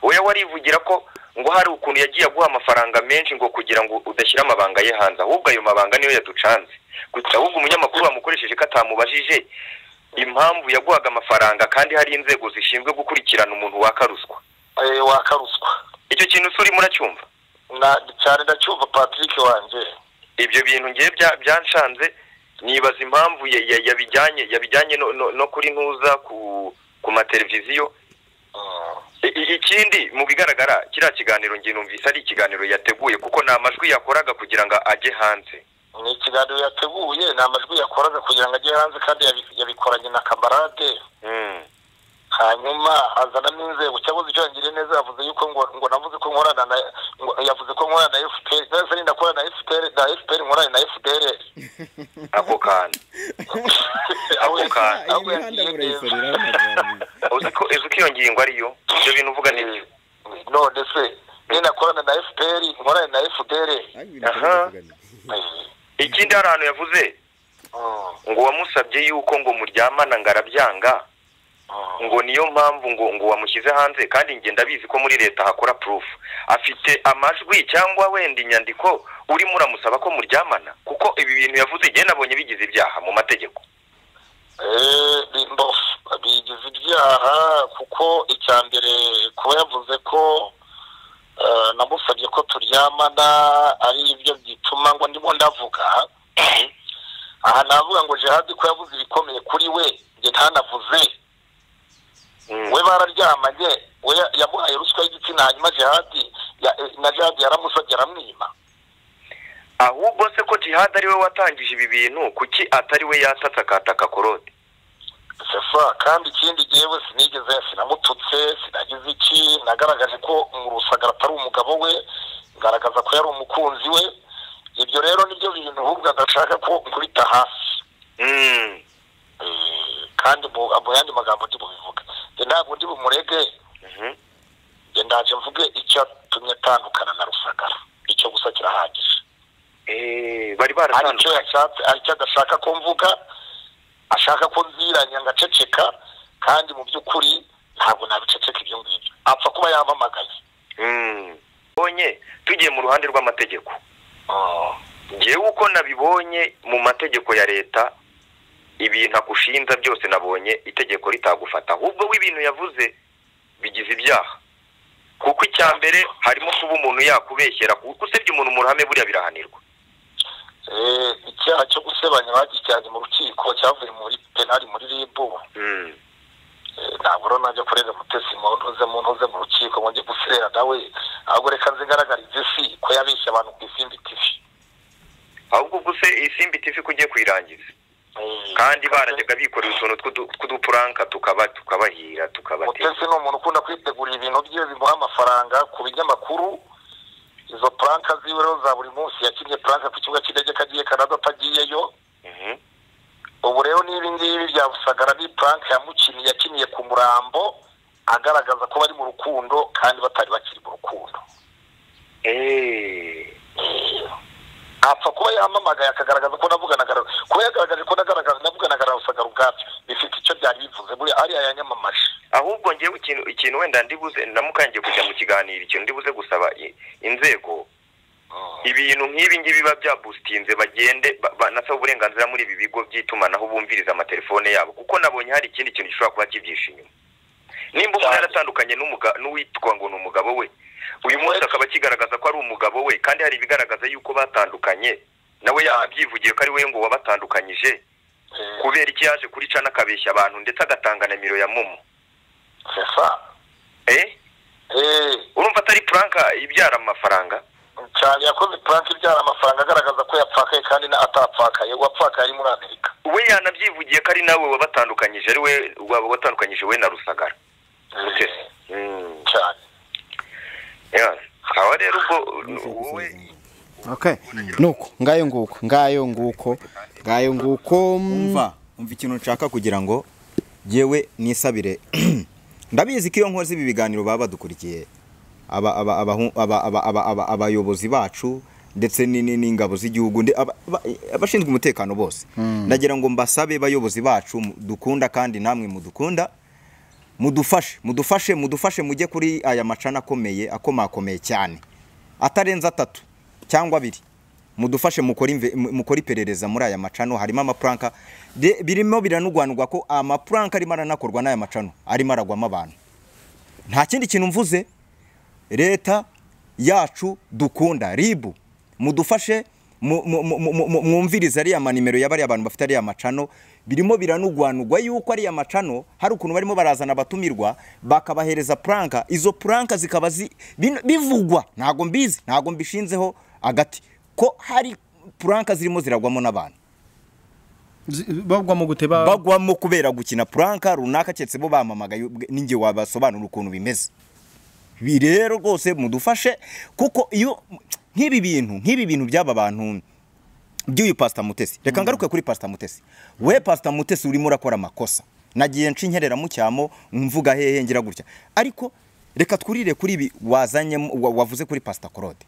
Oya warivugira ko ngo hari ukuntu yagiye aguha amafaranga menshi ngo kugira ngo udashyira amabanga ye hanze, ahubwo ayo mabanga niyo yaducanze. Gusa ahubwo umunyamakuru wamukoresheje ko atamubajije impamvu yaguhaga amafaranga kandi hari inzego zishinzwe gukurikirana umuntu waka ruswa. Waka ruswa. Icyo kintu se urimo uracyumva? Cyane ndacyumva Patrick wanjye. Ibyo bintu ngiye byanshanze, nibaza impamvu yabijyanye no kuri ntuza ku mateleviziyo. Ikindi mu bigaragara kiriya kiganiro nge numvise ari ikiganiro yateguye kuko ni amajwi yakoraga kugira ngo ajye hanze. Ni ikiganiro yateguye, ni amajwi yakoraga kugira ngo ajye hanze kandi yabikoranye na kamarade. Hanyuma azanamo inzego cyangwa icyo yangiriye neza yavuze yuko ngo navuze ko nkorana na yavuze ko nkorana na FPR nase ndakorana na FPR na FPR nkorana na FDR ako kana ako kana uziko iyo ngingo ariyo ibyo bintu uvuga nibyo. None se ni nakorana na FPR nkorana na FDR. Aha. Ikindi hari ahantu yavuze ngo wamusabye yuko ngo muryamana ngarabyanga ngo niyo mpamvu ngo wamushyize hanze kandi nge ndabizi ko muri leta hakora proof afite amajwi cyangwa wenda inyandiko urimo uramusaba ko muryamana kuko ibi bintu yavuze igihe nabonye bigize ibyaha mu mategeko. Bigize ibyaha kuko icya mbere kuba yavuze ko namusabye ko turyamana ari ibyo bituma ngo ndimo ndavuga. Aha navuga ngo Jihad ko yavuze ibikomeye kuri we nge ntanavuze. We bararyamanye, we yamuhaye ruswa y'igitsina hanyuma Jihad na Jihad yaramusabye aramwima. Ahubwo se ko Jihad ari we watangije ibi bintu kuki atari we yatatse akataka Korode? Sefa kandi ikindi gihewe sinigeze sinamututse sinagize iki nagaragaje ko mu Rusagara atari umugabo we, ngaragaza ko yari umukunzi we. Ibyo rero nibyo bintu ahubwo adashaka ko nkubita hasi. Kandi mu yandi magambo ndi bubivuga nge ntabwo ndi bumurege, nge ndaje mvuge icyatumye atandukana na Rusagara, icyo gusa kirahagije. Bari baratandukanye aricyo adashaka ko mvuga, ashaka ko nziranya ngaceceka kandi mu by'ukuri ntabwo nabiceceka ibyo ngibyo, apfa kuba yampamagaye. Bonye tugiye mu ruhande rw'amategeko, ngewe uko nabibonye mu mategeko ya leta ibintu akushinza byose nabonye itegeko ritagufata, ahubwo w'ibintu yavuze bigize ibyaha kuko icya mbere harimo kuba umuntu yakubeshyera kuko usebye umuntu mu ruhame buriya birahanirwa. Icyaha cyo gusebanya bagijyanye mu rukiko cyavuye muri penali muri RIB. Ntabwo rero najya kurega Mutesi ntuze mu rukiko ngo njye gusera nawe, ahubwo reka nzigaragarize isi ko yabeshye abantu ku Isimbi TV. Ahubwo ubwo se Isimbi TV ko ugiye kuyirangiza kandi barajyaga bikorera utuntu tw'udupuranka tukabahira tukabatera. Mutesi ni umuntu ukunda kwitegura ibintu bye bimuha amafaranga ku binyamakuru. Izo puranka ziwe rero za buri munsi, yakinnye puranka ku kibuga cy'indege kagiye Canada atagiyeyo. Ubu rero n'ibi ngibi bya Rusagara ni puranka yamukiniye, yakiniye ku murambo agaragaza ko bari mu rukundo kandi batari bakiri mu rukundo. Apfa kuba yampamagaye akagaragaza ko navuganaga, kuba yagaragaje ko navuganaga na Rusagara ubwabyo bifite icyo byari bivuze buriya ariya yanyamamaje. Ahubwo ngewe ikintu wenda ndibuze namukangiye kujya mu kiganiro, ikintu ndibuze gusaba inzego ibintu nk'ibi ngibi biba byabustinze bagende banasaba uburenganzira muri ibi bigo by'itumanaho bumviriza amatelefone yabo kuko nabonye hari ikindi kintu gishobora kuba kibyishe inyuma. Nimba umuntu yaratandukanye n'uwitwa ngo ni umugabo we uyu munsi akaba akigaragaza ko ari umugabo we kandi hari ibigaragaza yuko batandukanye nawe yabyivugiye ko ari we ngo wabatandukanyije, kubera iki yaje kuri cana akabeshya abantu ndetse agatanga na nimero ya Momo. Urumva atari pranka ibyara amafaranga cyane, yakoze pranka ibyara amafaranga agaragaza ko yapfakaye kandi na atapfakaye, wapfakaye ari muri Amerika. We yanabyivugiye ko ari nawe wabatandukanyije, ari we watandukanyije we na Rusagara. Cyane. Aho rero ubwo wowe okay nuko ngayo nguko umva ikintu nshaka kugira ngo yewe nisabire. Ndabizi ko iyo nkoze ibi biganiro baba badukurikiye abayobozi bacu ndetse n'ingabo z'igihugu abashinzwe umutekano bose, ndagira ngo mbasabe bayobozi bacu dukunda kandi namwe mudukunda mudufashe mujye kuri aya macana akomeye akomakomeye cyane atarenze 3 cyangwa 2, mudufashe mukora iperereza muri aya macano. Harimo amapranka birimo biranugwanugwa ko amapranka arimo aranakorwa n'aya macano arimo aragwamo abantu. Nta kindi kintu mvuze, leta yacu dukunda RIB mudufashe Mwumvirize ariya manimero y'abariya abantu bafite ariya macano, birimo biranugwanugwa yuko ariya macano hari ukuntu barimo barazana abatumirwa bakabahereza prank, izo prank zikaba bivugwa, ntago mbizi, ntago mbishinzeho agati, ko hari prank zirimo ziragwamo n'abantu. Bagwamo gute? Bagwamo kubera gukina prank runaka, keretse bo bamamagaye ninjye wabasobanura ukuntu bimeze. Ibi rero rwose mudufashe, kuko iyo nk'ibi bintu by'aba bantu by'uyu Pastor Mutesi, reka ngaruke kuri Pastor Mutesi. We Pastor Mutesi urimo urakora amakosa, nagiye nca inkerera mu cyamo mvuga hehe ngira gutya, ariko reka twurire kuri ibi wazanye wavuze kuri Pastor Claude.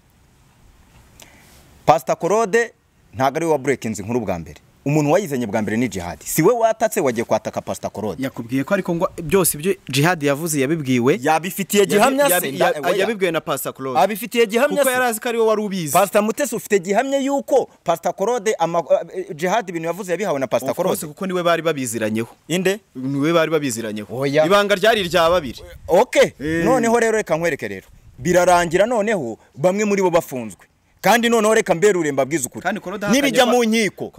Pastor Claude ntago ari we wa breaking inkuru bwa mbere, umuntu wayizanye bwa mbere ni Jihad. Si we watatse, wagiye kwataka Pastor Claude. Yakubwiye ko ariko ngo byose ibyo Jihad yavuze yabibwiwe, yabifitiye gihamya se, yabibwiwe na Pastor Claude, abifitiye gihamya kuko yarazi ko ari we wari ubizi. Pastor Mutesi ufite gihamya yuko Pastor Claude Jihad ibintu yavuze yabihawe na Pastor Claude, kuko niwe bari babiziranyeho. Inde niwe bari babiziranyeho, ibanga ryari irya babiri. Okay, noneho rero reka nkwereke rero, birarangira noneho bamwe muri bo bafunzwe. Kandi noneho reka mberure mbabwize ukuri, nibijya mu nkiko,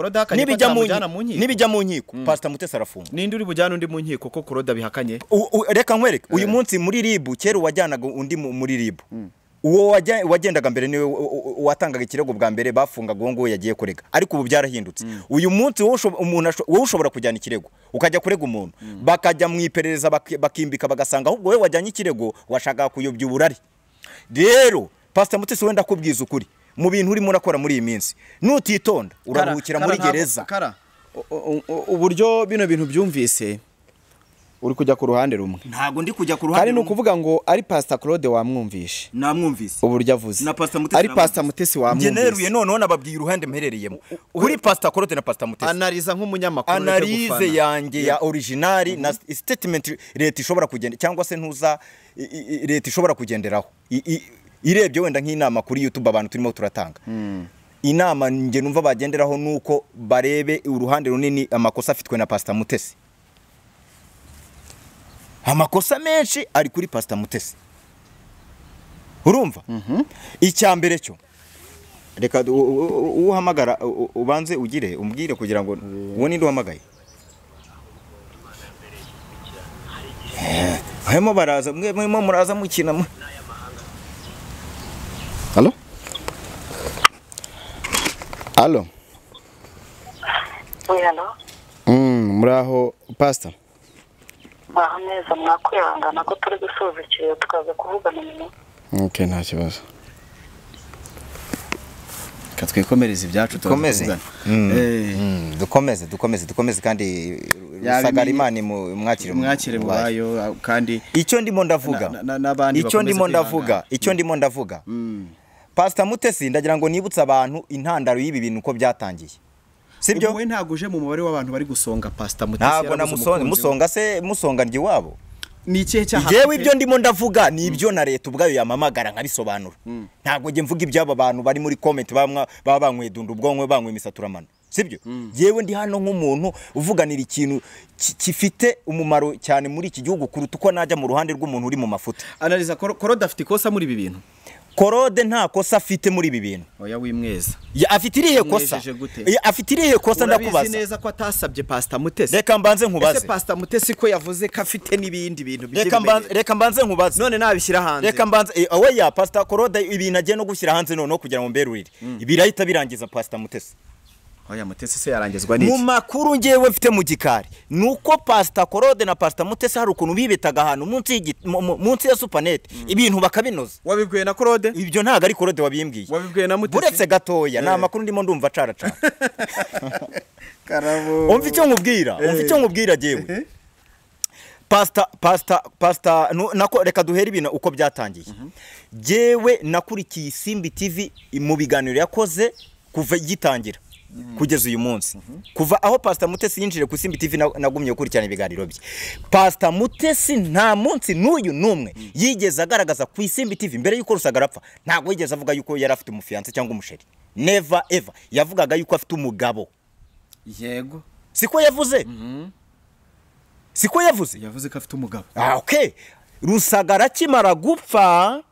nibijya mu nkiko Pastor Mutesi arafungwa. Ninde uri bujyana undi mu nkiko ko Claude bihakanye? Reka nkwereke, uyu munsi muri RIB kera wajyanaga undi muri RIB, uwo wagendaga mbere niwe watangaga ikirego bwa mbere, bafungaga uwo nguwo yagiye kurega, ariko ubu byarahindutse. Uyu munsi wowe ushobora kujyana ikirego ukajya kurega umuntu, bakajya mu iperereza bakimbika bagasanga ahubwo wowe wajyanye ikirego washakaga kuyobya uburari. Rero Pastor Mutesi wenda kubwiza ukuri, mu bintu urimo urakora muri iyi minsi nutitonda uraruhukira muri gereza. Uburyo bino bintu byumvise uri kujya ku ruhande rumwe. Ntago ndi kujya ku ruhande. Kandi nukuvuga ngo ari Pastor Claude wamwumvishe. Namwumvise. Uburyo avuze. Na Pastor Mutesi. Ari Pastor Mutesi wamwumvise. Ngeneruye noneho nababwiye uruhande mperereyemo. Kuri Pastor Claude na Pastor Mutesi. Analiza nk'umunyamakuru. Analize yanjye ya original na statement leta ishobora kugenda cyangwa se ntuza leta ishobora kugenderaho. Irebye wenda nk'inama kuri YouTube abantu turimo turatanga. Inama nge numva bagenderaho nuko barebe uruhande runini amakosa afitwe na Pastor Mutesi. Amakosa menshi ari kuri Pastor Mutesi. Urumva? Icyambere cyo reka uhamagara ubanze ugire umbwire kugira ngo uwo ninde uhamagaye. Hemo baraza mwe muraza mukina. Allo? Allo? Oui, allo? Muraho Pastor. Muraho neza, mwakwihangana ko turi gusoza ikiriyo tukaza kuvugana nyuma. Okay, nta kibazo. Ka twikomereze ibyacu tukomeze. Dukomeze kandi Rusagara Imana mwakire mwayo kandi icyo ndimo ndavuga icyo ndimo ndavuga Pastor Mutesi ndagira ngo nibutse abantu intandaro y'ibi bintu uko byatangiye. Sibyo? Wowe ntago uje mu mubare w'abantu bari gusonga Pastor Mutesi. Ntabwo namusonga, musonga se musonga ndi wabo. Ni ikihe cyaha? Jewe ibyo ndimo ndavuga ni ibyo na leta ubwayo yamamagara nkabisobanura. Ntabwo nge mvuga iby'aba bantu bari muri comment bamwa baba banywe dunda ubwonko banywe imisaturamano. Sibyo? Jewe ndi hano nk'umuntu uvuganira ikintu kifite umumaro cyane muri iki gihugu kuruta uko najya mu ruhande rw'umuntu uri mu mafuta. Analiza Korode afite ikosa muri ibi bintu. Korode nta kosa afite muri ibi bintu. Oya wimweza. Ya afite irihe kosa? Ya afite irihe kosa ndakubaza. Urabizi neza ko atasabye Pastor Mutesi. Reka mbanze nkubaze. Ese Pastor Mutesi ko yavuze ko afite nibindi bintu bijye. Reka mbanze nkubaze. None nabishyira hanze. Reka mbanze oya Pastor Korode ibintu agiye no gushyira hanze none kugira ngo mberurire. Ibirahita birangiza Pastor Mutesi. Oya Mutesi se yarangizwa n'iki? Mu makuru ngewe mfite mu gikari nuko Pastor Korode na Pastor Mutesi hari ukuntu bibetaga ahantu munsi ya supernet ibintu bakabinoza. Wabibwiye na Korode? Ibyo ntago ari Korode wabimbwiye. Wabibwiye na Mutesi? Buretse gatoya na makuru ndimo ndumva caracara. Karabo. Umva icyo nkubwira, umva icyo nkubwira jewe. Pastor nako reka duhere ibintu uko byatangiye. Jewe nakurikiye Isimbi TV mu biganiro yakoze kuva gitangira. Kugeza uyu munsi kuva aho Pastor Mutesi yinjire ku Isimbi TV nagumye gukurikirana ibiganiro bye. Pastor Mutesi nta munsi n'uyu numwe yigeze agaragaza ku Isimbi TV mbere yuko Rusagara apfa, ntabwo yigeze avuga yuko yari afite umufiance cyangwa umusheri. Never ever. Yavugaga yuko afite umugabo. Yego. Siko yavuze? Siko yavuze? Yavuze ko afite umugabo. Ah okay. Rusagara akimara gupfa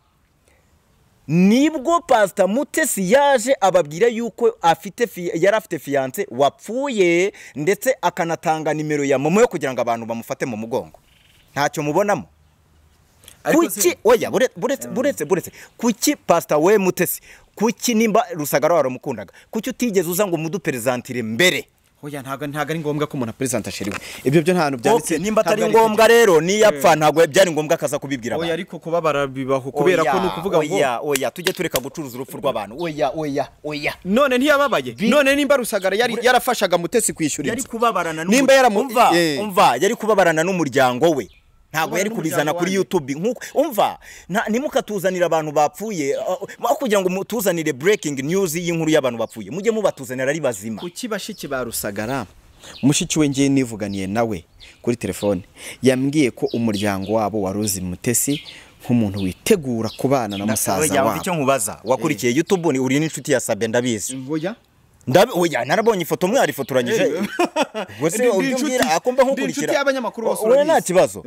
Nibwo Pastor Mutesi yaje ababwira yuko afite yari afite fiance wapfuye, ndetse akanatanga nimero ya momo yo kugira ngo abantu bamufate mu mugongo. Ntacyo mubonamo. Kuki oya buretse kuki Pastor we Mutesi, kuki nimba Rusagara waramukundaga, kuki utigeze uza ngo muduperezantire mbere? Oya ntago ari ngombwa ko umuntu apresenta sheri we. Ibyo byo nta byanditse. Nimba atari ngombwa rero niyapfa ntago byari ngombwa akaza kubibwira abantu. Oya ariko kubabara bibaho kubera ko nukuvuga ngo oya tujye tureka gucuruza urupfu rw'abantu. Oya. None ntiyababaye. None nimba Rusagara yari yarafashaga Mutesi kwishyura inzu. Yari kubabarana n'umva umva yari kubabarana n'umuryango we. Ntago yari kubizana kuri YouTube nkuko umva ntimukatuzanira abantu bapfuye aho kugira ngo mutuzanire breaking news y'inkuru y'abantu bapfuye, mujye mubatuzanira ari bazima. Kuki bashiki ba Rusagara, mushiki we ngiye nivuganiye nawe kuri telefone, yambwiye ko umuryango wabo waruzi Mutesi nk'umuntu witegura kubana na musaza wabo. Icyo nkubaza wakurikiye YouTube ni uri n'inshuti ya Sabe ndabizi. Oya oya narabonye ifoto mwari fotoranyije. Wese ubyumvira akumva nkukurikira. Oya nta kibazo.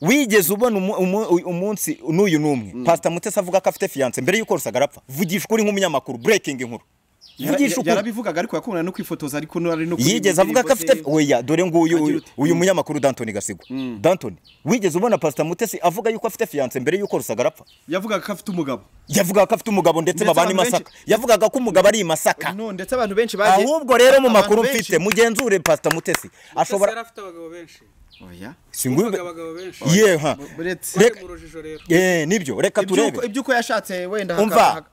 Wigeze ubona umunsi n'uyu n'umwe Pastor Mutesi avuga ko afite fiance mbere yuko Rusagara apfa? Vugisha ukuri nk'umunyamakuru, breaking inkuru. Vugisha ukuri. Yarabivugaga ariko yakubona no kwifotoza ariko ari no yigeze avuga ko afite oya dore nguyu uyu munyamakuru Danton Gasigwa. Danton, wigeze ubona Pastor Mutesi avuga yuko afite fiance mbere yuko Rusagara apfa? Yavugaga ko afite umugabo. Yavugaga ko afite umugabo ndetse babana i Masaka. Yavugaga ko umugabo ari i Masaka. No ndetse abantu benshi bagiye. Ahubwo rero mu makuru mfite mugenzure Pastor Mutesi ashobora yari afite abagabo benshi. Oya singube yeha reka nibyo reka turebe ibyuko yashatse wenda umva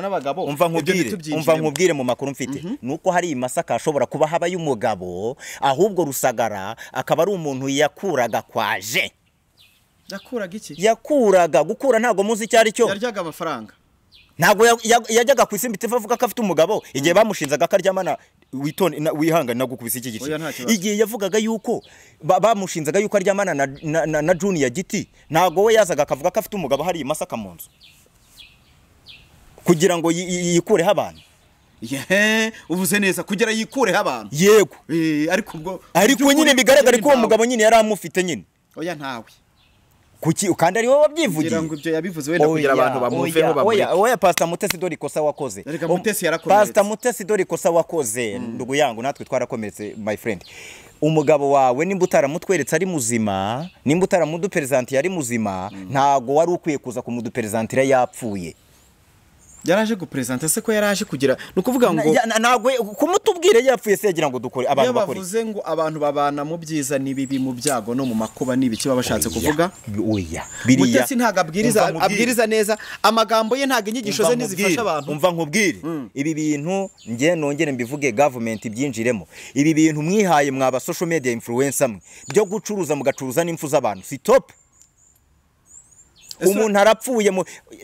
n'abagabo. Umva nkubwire mu makuru mfite nuko hari i Masaka ashobora kuba haba y'umugabo, ahubwo Rusagara akaba ari umuntu yakuraga kwaje. Yakuraga iki? Yakuraga gukura ntago muzi icyo ari cyo. Yaryaga amafaranga. Ntago yajyaga ku Isimbi TV avuga ko afite umugabo igihe bamushinzaga akaryamana witone wihangana nagukubise iki gice. Igihe yavugaga yuko bamushinzaga yuko aryamana na Junior Giti, ntago we yazaga akavuga ko afite umugabo hari i Masaka mu nzu kugira ngo yikureho abantu. Uvuze neza kugira yikureho abantu. Yego. Ariko ubwo ariko nyine bigaragara ko uwo mugabo nyine yari amufite nyine. Oya ntawe. Kuki kandi ari wowe wabyivugiye? Kugira ngo ibyo yabivuze wenda kugira abantu bamuveho bamureke. Oya Pastor Mutesi dore ikosa wakoze. Reka Mutesi yarakomeretse. Pastor Mutesi dore ikosa wakoze ndugu yangu, natwe twarakomeretse my friend. Umugabo wawe nimba utaramutweretse ari muzima, nimba utaramuduperezanti yari muzima, ntago wari ukwiye kuza kumuduperezantira yapfuye. Yaraje gupresenta se ko yaraje kugira nukuvuga ngo ntago kumutubwire yapfuye se yagira ngo dukore abantu bakore. Yabavuze ngo abantu babana mu byiza nibibi mu byago no mu makuba nibiki babashatse kuvuga. Oya biriya Mutesi ntago abwiriza abwiriza neza amagambo ye, ntago inyigisho ze nizifasha abantu. Umva nkubwire ibi bintu ngiye nongere mbivuge, government ibyinjiremo. Ibi bintu mwihaye mwaba social media influencer mwe byo gucuruza mugacuruza n'imfu z'abantu si top. Umuntu arapfuye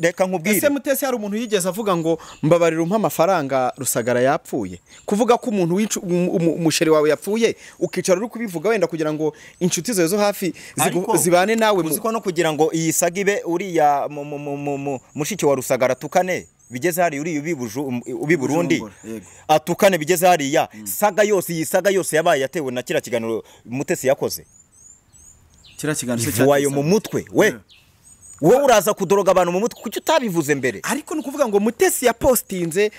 reka nkubwire. Ese Mutesi hari umuntu yigeze avuga ngo mbabarira umpa amafaranga Rusagara yapfuye? Kuvuga ko umuntu umusheri wawe yapfuye ukicara uri kubivuga wenda kugira ngo inshuti zawe zo hafi zibane nawe, uziko no kugira ngo iyi saga ibe uriya mushiki wa Rusagara tukane bigeze hari uri ubi Burundi atukane bigeze hariya saga yose, iyi saga yose yabaye yatewe na kira kiganiro Mutesi yakoze. Kira kiganiro cyo cyayo mu mutwe we. Wowe uraza kudoroga abantu mu mutwe kuki utabivuze mbere? Ariko nukuvuga ngo Mutesi yapostinze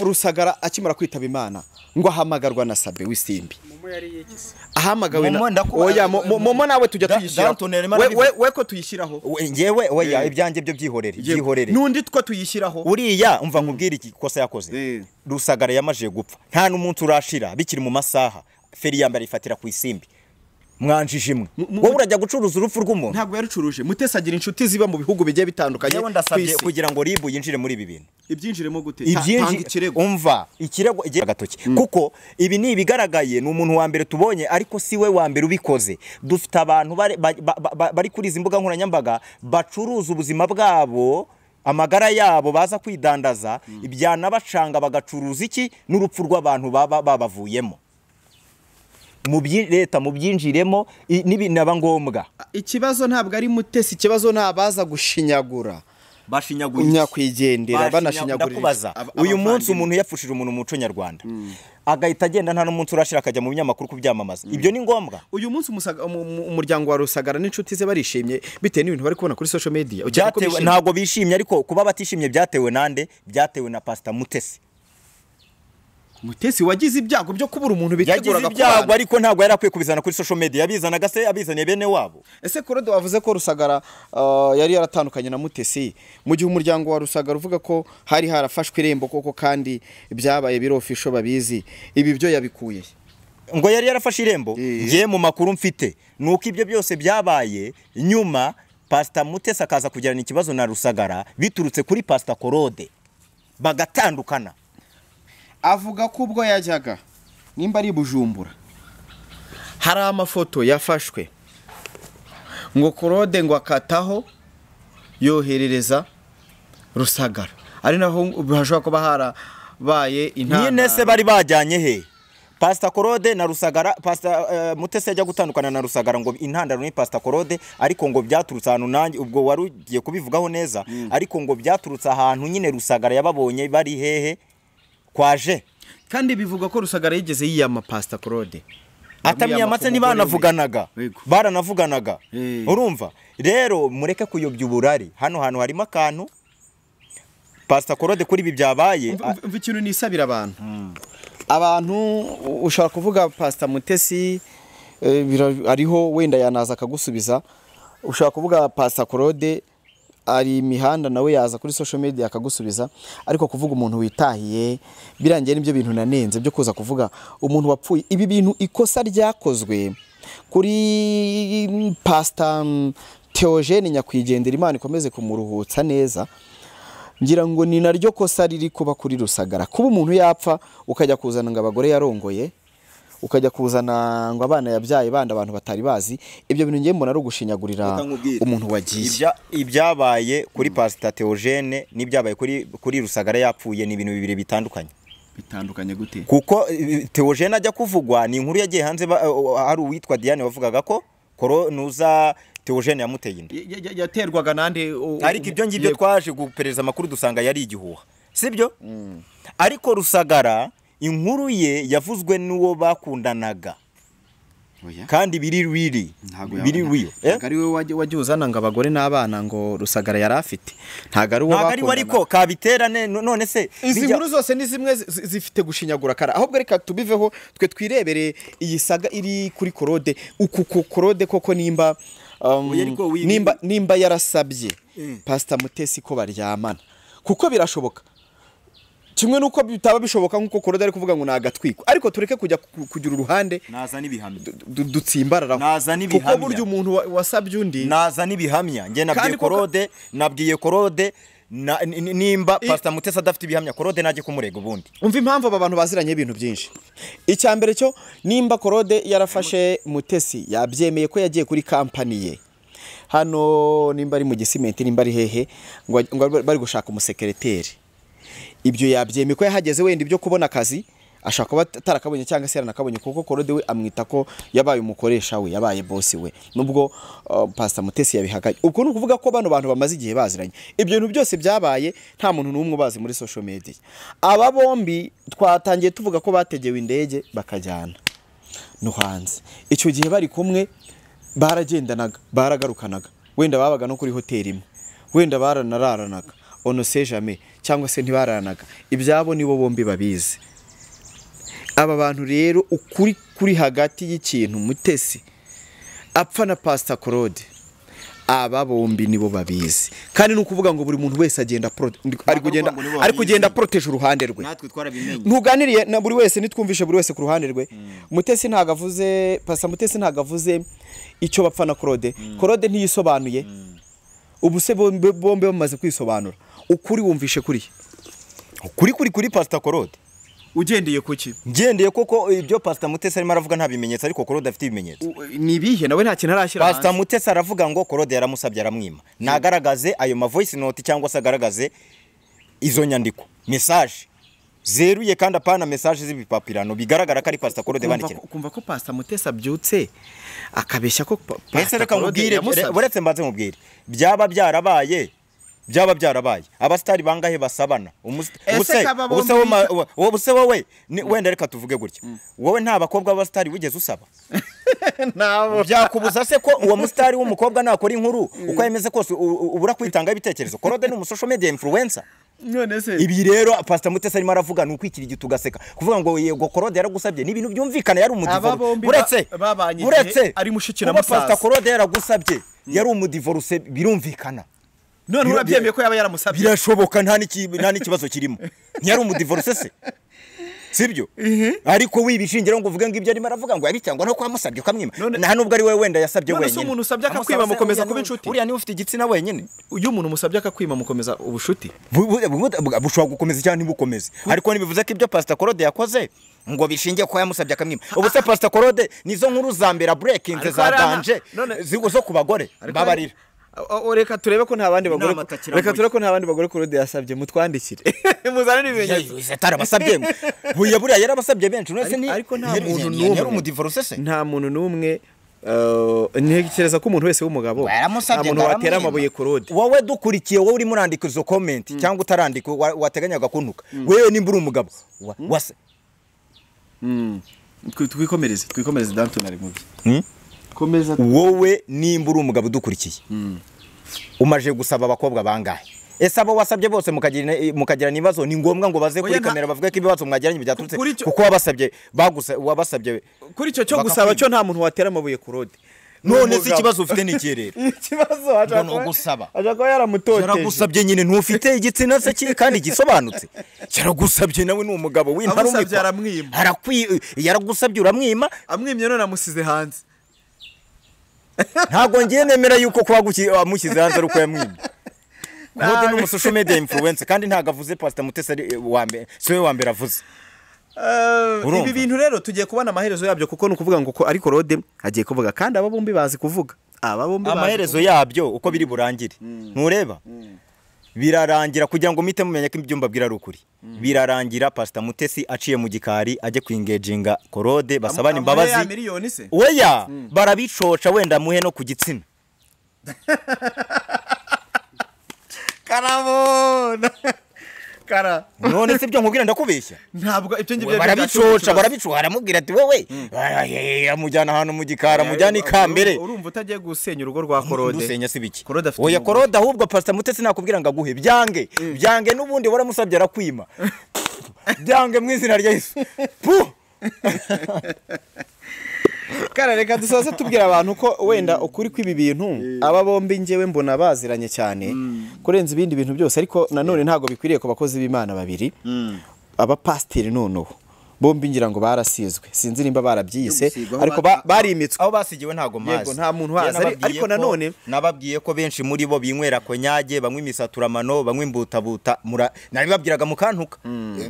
Rusagara akimara kwitaba Imana ngo ahamagarwa na Sabe w'isimbi. Momo yari yikise. Ahamagawe na oya Momo nawe tujya tuyishyiraho. We ko tuyishyiraho. Ngewe oya ibyanjye byo byihorere byihorere. Nundi two tuyishyiraho. Uriya umva nkubwire iki kosa yakoze. Rusagara yamaje gupfa. Nta n'umuntu urashira bikiri mu masaha. Feri yambara ifatira ku Isimbi. Mwanjije imwe wowe urajya gucuruza urupfu rw'umuntu. Ntabwo yarucuruje. Mutesi agira inshuti ziba mu bihugu bigiye bitandukanye. Yewe ndasabye kugira ngo RIB yinjire muri ibi bintu. Ibyinjiremo gute? Tanga ikirego. Umva ikirego agatoki kuko ibi ni ibigaragaye, ni umuntu wa mbere tubonye ariko si we wa mbere ubikoze. Dufite abantu bari kuri izi mbuga nkoranyambaga bacuruza ubuzima bwabo, amagara yabo, baza kwidandaza ibyana bacanga bagacuruza iki n'urupfu rw'abantu baba babavuyemo. Leta mubyinjiremo n'ibinaba ngombwa. Ikibazo ntabwo ari Mutesi, ikibazo nabaza gushinyagura. Bashinyaguye iki? Nyakwigendera banashinyagurira Ndakubaza, uyu munsi umuntu yapfushije umuntu mu muco nyarwanda agahita agenda, nta n'umunsi urashira, akajya mu binyamakuru kubyamamaza, ibyo ni ngombwa? Uyu munsi umuryango wa Rusagara n'inshuti ze barishimye bitewe n'ibintu bari kubona kuri social media. Ukeka ko Byatewe bishimye? Ntabwo bishimye, ariko kuba batishimye byatewe nande? Byatewe na Pastor Mutesi. Mutesi wagize ibyago byo kubura umuntu Yagize biteguraga ibyago, kubana. ariko ntabwo yari akwiye kubizana kuri social media. Yabizanaga se abizaniye bene wabo? Ese Claude, wavuze ko Rusagara yari yaratandukanye na Mutesi, mu gihe umuryango wa Rusagara uvuga ko hari harafashwe irembo koko, kandi byabaye biri official babizi, ibi byo yabikuye he? Ngo yari yarafashe irembo? Eh. Ngiye mu makuru mfite nuko ibyo byose byabaye nyuma, Pastor Mutesi akaza kugirana ikibazo na Rusagara biturutse kuri Pastor Claude, bagatandukana. Avuga ko ubwo yajyaga nimba ari i Bujumbura hari amafoto yafashwe, ngo Claude ngo akataho yoherereza Rusagara, ari naho hashobora kuba harabaye intandaro. Nyine se bari bajyanye he Pastor Claude na Rusagara? Pastor Mutesi ajya gutandukana na Rusagara, ngo intandaro ni Pastor Claude, ariko ngo byaturutse ahantu, nanjye ubwo wari ugiye kubivugaho neza, ariko ngo byaturutse ahantu nyine Rusagara yababonye bari hehe kwaje. Kandi bivugwa ko Rusagara yigeze yiyama Pastor Claude. Atamwiyamatse, ntibanavuganaga? Yego. Baranavuganaga. Eh. Urumva rero, mureke kuyobya uburari. Hano hantu harimo akantu. Pastor Claude kuri ibi byabaye Umva ikintu nisabira abantu ushobora kuvuga Pastor Mutesi, ariho wenda yanaza akagusubiza. Ushobora kuvuga Pastor Claude, ari imihanda nawe yaza kuri social media akagusubiza. Ariko kuvuga umuntu witahiye birangiye, nibyo bintu nanenze byo kuza kuvuga umuntu wapfuye. Ibi bintu, ikosa ryakozwe kuri Pastor Theogene nyakwigendera, Imana ikomeze kumuruhutsa neza, ngira ngo ni naryo kosa riri kuba kuri Rusagara. Kuba umuntu yapfa ukajya kuzana ngo abagore yarongoye, ukajya kuzana ngo abana yabyaye bandi abantu batari bazi, ibyo bintu ngiye mbona ari ugushinyagurira Reka nkubwire. umuntu wagiye. Ibyabaye kuri Pastor Theogene n'ibyabaye kuri Rusagara yapfuye ni ibintu bibiri bitandukanye. Bitandukanye gute? Kuko Theogene ajya kuvugwa ni inkuru yagiye hanze, hari uwitwa Diane wavugaga ko koro nuza Theogene yamuteye inda. Yaterwaga nande? Ariko ibyo ngibyo twaje gupereza amakuru dusanga yari igihuha, sibyo? Ariko Rusagara inkuru ye yavuzwe n'uwo bakundanaga. Oya. Kandi biri riri Ntabwo biri real, eh? Ntabwo ari we wajya uzana ngo abagore n'abana ngo Rusagara yari afite, ntabwo ari uwo Ntabwo ari we, bakundanaga. ariko kabitera none se Izi nkuru zose ni zimwe zifite gushinyagura kara. Ahubwo reka tubiveho, twe twirebere iyi saga iri kuri Claude. Uku ku Claude koko nimba Oya, ariko nimba yarasabye Pastor Mutesi ko baryamana, kuko birashoboka kimwe nuko bitaba bishoboka nkuko Claude ari kuvuga ngo ni agatwiko, ariko tureke kujya kugira uruhande Naza n'ibihamya. Dutsimbararaho, Naza kuko n'ibihamya. burya umuntu wasabye undi Naza n'ibihamya. Njye nabwiye Kandi koko- Claude, nabwiye Claude nimba Pastor Mutesi adafite ibihamya, Claude najye kumurega ubundi. Umva impamvu aba bantu baziranye ibintu byinshi. Icya mbere cyo, nimba Claude yarafashe Mutesi, yabyemeye ko yagiye kuri kampani ye hano, nimba ari mu Gisimenti, nimba ari hehe, ngo bari gushaka umusekereteri. Ibyo yabyemeye ko yahageze. Wenda ibyo kubona akazi ashobora kuba atarakabonye cyangwa se yaranakabonye, kuko Claude we amwita ko yabaye umukoresha we, yabaye boss we, nubwo Pastor Mutesi yabihakanye. Ubwo ni ukuvuga ko bano bantu bamaze igihe baziranye. Ibyo bintu byose byabaye nta muntu n'umwe ubazi muri social media. Aba bombi twatangiye tuvuga ko bategewe indege bakajyana no hanze. Icyo gihe bari kumwe, baragendanaga, baragarukanaga, wenda babaga no kuri hoteli imwe, wenda baranararanaga, on ne sait jamais, cyangwa se ntibararanaga, ibyabo nibo bombi babizi. Aba bantu rero, ukuri kuri hagati y'ikintu Mutesi apfa na Pastor Claude, aba bombi nibo babizi. Kandi ni ukuvuga ngo buri muntu wese agenda ari kugenda ngo nibo ari kugenda babizi. protéger uruhande rwe. Natwe twarabimenye. Ntuganiriye na buri wese, nitwumvishe buri wese ku ruhande rwe. Mutesi ntabwo avuze, Pastor Mutesi ntabwo avuze icyo bapfa na Claude. Claude ntiyisobanuye. Ubu se bombi bamaze kwisobanura, ukuri wumvishe kuri Kuri Pastor Claude. Ugendeye kuki? Ngendeye koko ibyo Pastor Mutesi arimo aravuga nta bimenyetso, ariko Claude afite ibimenyetso. Ni ibihe? Nawe nta kintu arashyira Pastor hanze. Mutesi aravuga ngo Claude yaramusabye aramwima. Nagaragaze ayo ma voice note cyangwa se agaragaze izo nyandiko, message zeruye, kandi apana message z'ibipapirano, bigaragara ko ari Pastor Claude bandikira. Kumva ko Pastor Mutesi abyutse akabeshya ko Ese Pastor reka Claude nkubwire, yamusabye. uretse mbanze nkubwire, byaba byarabaye. Byaba byarabaye abasitari bangahe basabana? Ubuse wowe wenda reka tuvuge gutya, wowe nta bakobwa b'abasitari wigeze usaba? Nabo. Byakubuza se ko uwo musitari w'umukobwa nakora inkuru uko yemeze kose ubura kwitanga ibitekerezo? Korode ni umusocial media influencer. None se ibi rero Pastor Mutesi arimo aravuga ni ukwikira igiti ugaseka, kuvuga ngo yego Korode yaragusabye ni ibintu byumvikana, yari umudivorce. Uretse ari mushiki na musaza. Pastor Korode yaragusabye yari umudivorce, birumvikana. None urabyemeye ko yaba yaramusabye? Birashoboka, nta n'ikibazo kirimo. Ntiyari umudivorce se? Sibyo? Ariko wibishingira ngo uvuge ngo ibyo arimo aravuga ngo yabicyangwa no kwamusabye ukamwima. Nta nubwo ari we wenda yasabye wenyine. None se umuntu usabye akakwima mukomeza kuba inshuti? Uriya niwe ufite igitsina wenyine. Uyu muntu musabye akakwima mukomeza ubushuti? Bushobora gukomeza cyangwa ntibukomeze. Ariko ntibivuze ko ibyo Pastor Korode yakoze ngo bishingiye ko yamusabye akamwima. Ubu se Pastor Korode nizo nkuru za mbere breaking za danger zo ku bagore babarira. Reka turebe ko nta bandi bagore, reka turebe ko nta bandi bagore Korode yasabye, mutwandikire muzane n'ibimenyetso. Atarabasabye buya buriya yarabasabye benshi. None se ni ariko nta muntu n'umwe yari umudivorce se? Nta muntu n'umwe. Ntekereza ko umuntu wese w'umugabo nta muntu watera amabuye Korode. Wowe dukurikiye, wowe urimo urandika izo comment cyangwa utarandika wateganyaga kuntuka, wewe nimba uri umugabo wase twikomereze twikomereze Danton ari mubi. Komeza. Wowe nimba uri umugabo udukurikiye umaje gusaba abakobwa bangahe? Ese abo wasabye bose mukagirana ibibazo ni ngombwa ngo baze kuri kamera bavuge ko ibibazo mwagiranye byaturutse kuko wabasabye wabasabye kuri icyo cyo gusaba cyo nta muntu watera amabuye Korode. None se ikibazo ufite ni ikihe rero? Ikibazo aja kuba yaramutoteje. Yaragusabye nyine, ntufite igitsina se kiri kandi gisobanutse. Yaragusabye nawe ni umugabo w'intarumikwa. Aramwima. Yaragusabye uramwima, amwimye none amusize hanze. Ntago ngiye nemera yuko kuba amushyize hanze ari uko yamwimye. Korode ni umusocial media influencer kandi ntago avuze Pastor Mutesi ari wa mbere, si we wa mbere avuze. Ibi bintu rero tugiye kubona amaherezo yabyo, kuko ni ukuvuga ngo ari Korode agiye kuvuga kandi aba bombi bazi kuvuga. Aba bombi amaherezo yabyo uko biri burangire. Ntureba? Birarangira kugira ngo mite mumenye ko ibyo mbabwira ari ukuri. Birarangira Pastor Mutesi aciye mu gikari ajye kwingeginga Korode basabana imbabazi. Oya barabicoca wenda muhe no ku gitsina. Karabona. Kara. None se ibyo nkubwira ndakubeshya? Ntabwo ibyo ngibyo barabicoca, barabicoca aramubwira ati wowe amujyana ahantu mu gikara, amujyana ikambere. Urumva utagiye gusenya urugo rwa Korode. Dusenya si biki? Oya Korode ahubwo Pastor Mutesi nakubwira ngo aguhe byange. Byange n'ubundi waramusabye arakwima. Byange mu izina rya Yesu. Pu. Kara reka dusoze tubwira abantu ko wenda ukuri kw'ibi bintu aba bombi ngewe mbona baziranye cyane kurenza ibindi bintu byose, ariko nanone ntago bikwiriye ku bakozi b'Imana babiri abapasteri noneho bombi ngira ngo barasizwe, sinzi nimba barabyiyise ariko barimitswe. Aho basigiwe ntago mazi. Yego nta muntu wazi, ariko nanone nababwiye ko benshi muri bo binywera konyage, banywa imisaturamano, banywa imbutabuta, nabibabwiraga mukantuka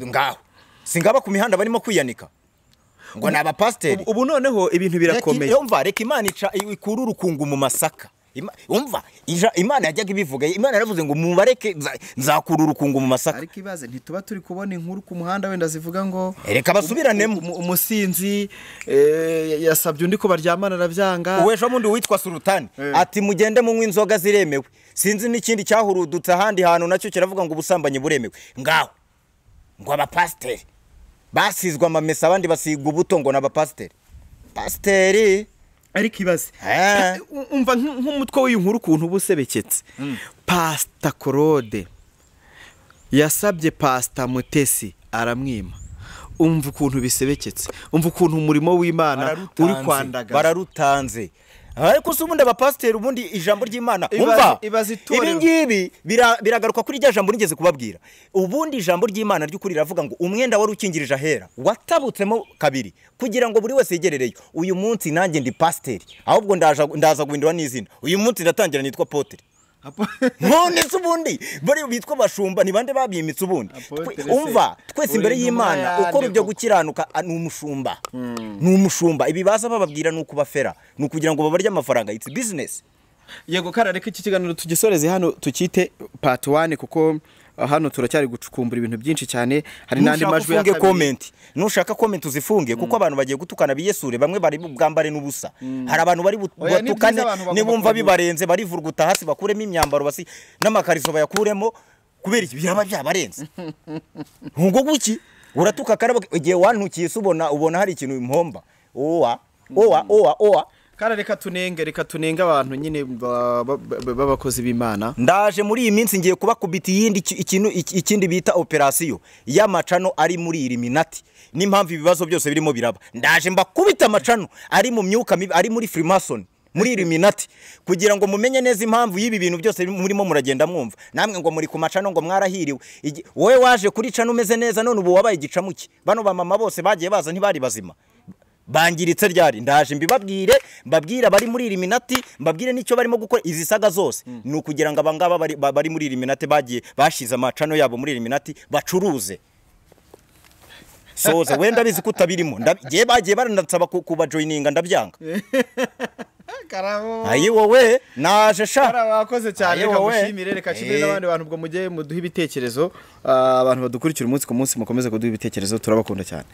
ngaho singaba ku mihanda barimo kwiyanika ngo ni abapasteri. Ubu noneho ibintu birakomeye. Umva reka Imana ica ikura urukungu mu masaka. Umva Imana yajyaga ibivuga, Imana yaravuze ngo mubareke nzakura urukungu mu masaka. Ariko ibaze ntituba turi kubona inkuru ku muhanda wenda zivuga ngo reka basubiranemo. Umusinzi yasabye undi ko baryamana arabyanga. Uwejo mundi witwa Sultani ati mugende munywe inzoga ziremewe. Sinzi n'ikindi cyahurudutse ahandi hantu nacyo kiravuga ngo ubusambanyi buremewe. Ngaho ngo abapasteri basizwa amamesa abandi basigwa ubuto ngo n'abapasteri. Pasteri ariko ibaze umva nk'umutwe w'iyi nkuru ukuntu ubusebeketse. Pastor Korode yasabye Pastor Mutesi aramwima. Umva ukuntu bisebeketse, umva ukuntu umurimo w'Imana uri kwandagaza. Bararutanze. Ariko se ubundi abapasteri ubundi ijambo ry'Imana umva ibi ngibi biragaruka kuri rya jambo nigeze kubabwira. Ubundi ijambo ry'Imana ry'ukuri riravuga ngo umwenda wari ukingirije ahera watabutsemo kabiri kugira ngo buri wese yegerereyo. Uyu munsi nanjye ndi pasteri, ahubwo ndaza guhindura n'izina. Uyu munsi ndatangira nitwa Apotre. None se ubundi bari bitwa bashumba ni bande babimitse ubundi? Umva twese imbere y'Imana uko ibyo gukiranuka ni umushumba. Ni umushumba. Ibi baza bababwira ni ukubafera, ni ukugira ngo babarye amafaranga. It's business. Yego kara reka iki kiganiro tugisoreze hano tukite part 1 kuko Hano turacyari gucukumbura ibintu byinshi cyane, hari n'andi Nushaka majwi ya ufunge kabiri. comment, nushaka comment uzifunge, kuko abantu bagiye gutukana biyesure, bamwe bari bwambare n'ubusa. Hari abantu bari Oya, ni byiza, batukane abantu bagomba nibumva kuruhuka. bibarenze barivuruguta hasi, bakuremo imyambaro basi n'amakariso bayakuremo, kubera iki biraba byabarenze. Ngo guki uratuka karabo igihe wantukiye se ubona hari ikintu impomba owa owa owa owa. Kara reka tunenge abantu nyine b'abakozi b'Imana. Ndaje muri iyi minsi ngiye kubakubita iyindi ikintu ikindi bita operasiyo y'amacano ari muri Illuminati, n'impamvu ibibazo byose birimo biraba. Ndaje mbakubita amacano ari mu myuka mibi, ari muri Freemason, muri Illuminati, kugira ngo mumenye neza impamvu y'ibi bintu byose murimo muragenda mwumva. Namwe ngo muri ku macano ngo mwarahiriwe. Wowe waje kuri cano umeze neza, none ubu wabaye igicamuke. Bano bamama bose bagiye baza ntibari bazima, bangiritse ryari. Ndaje mbibabwire, mbabwire abari muri Illuminati, mbabwire n'icyo barimo gukora izi saga zose. Ni ukugira ngo abangaba bari muri Illuminati bagiye bashize amacano yabo muri Illuminati bacuruze. Soza wenda bizi kutabirimo, ngiye bagiye baranansaba kubajoininga ndabyanga. Karabo. Ayi wowe naje sha. Kara wakoze cyane, Ayi reka wowe. ngushimire, reka nshimire n'abandi bantu ubwo mujye muduha ibitekerezo. Abantu badukurikira umunsi ku munsi mukomeze kuduha ibitekerezo, turabakunda cyane.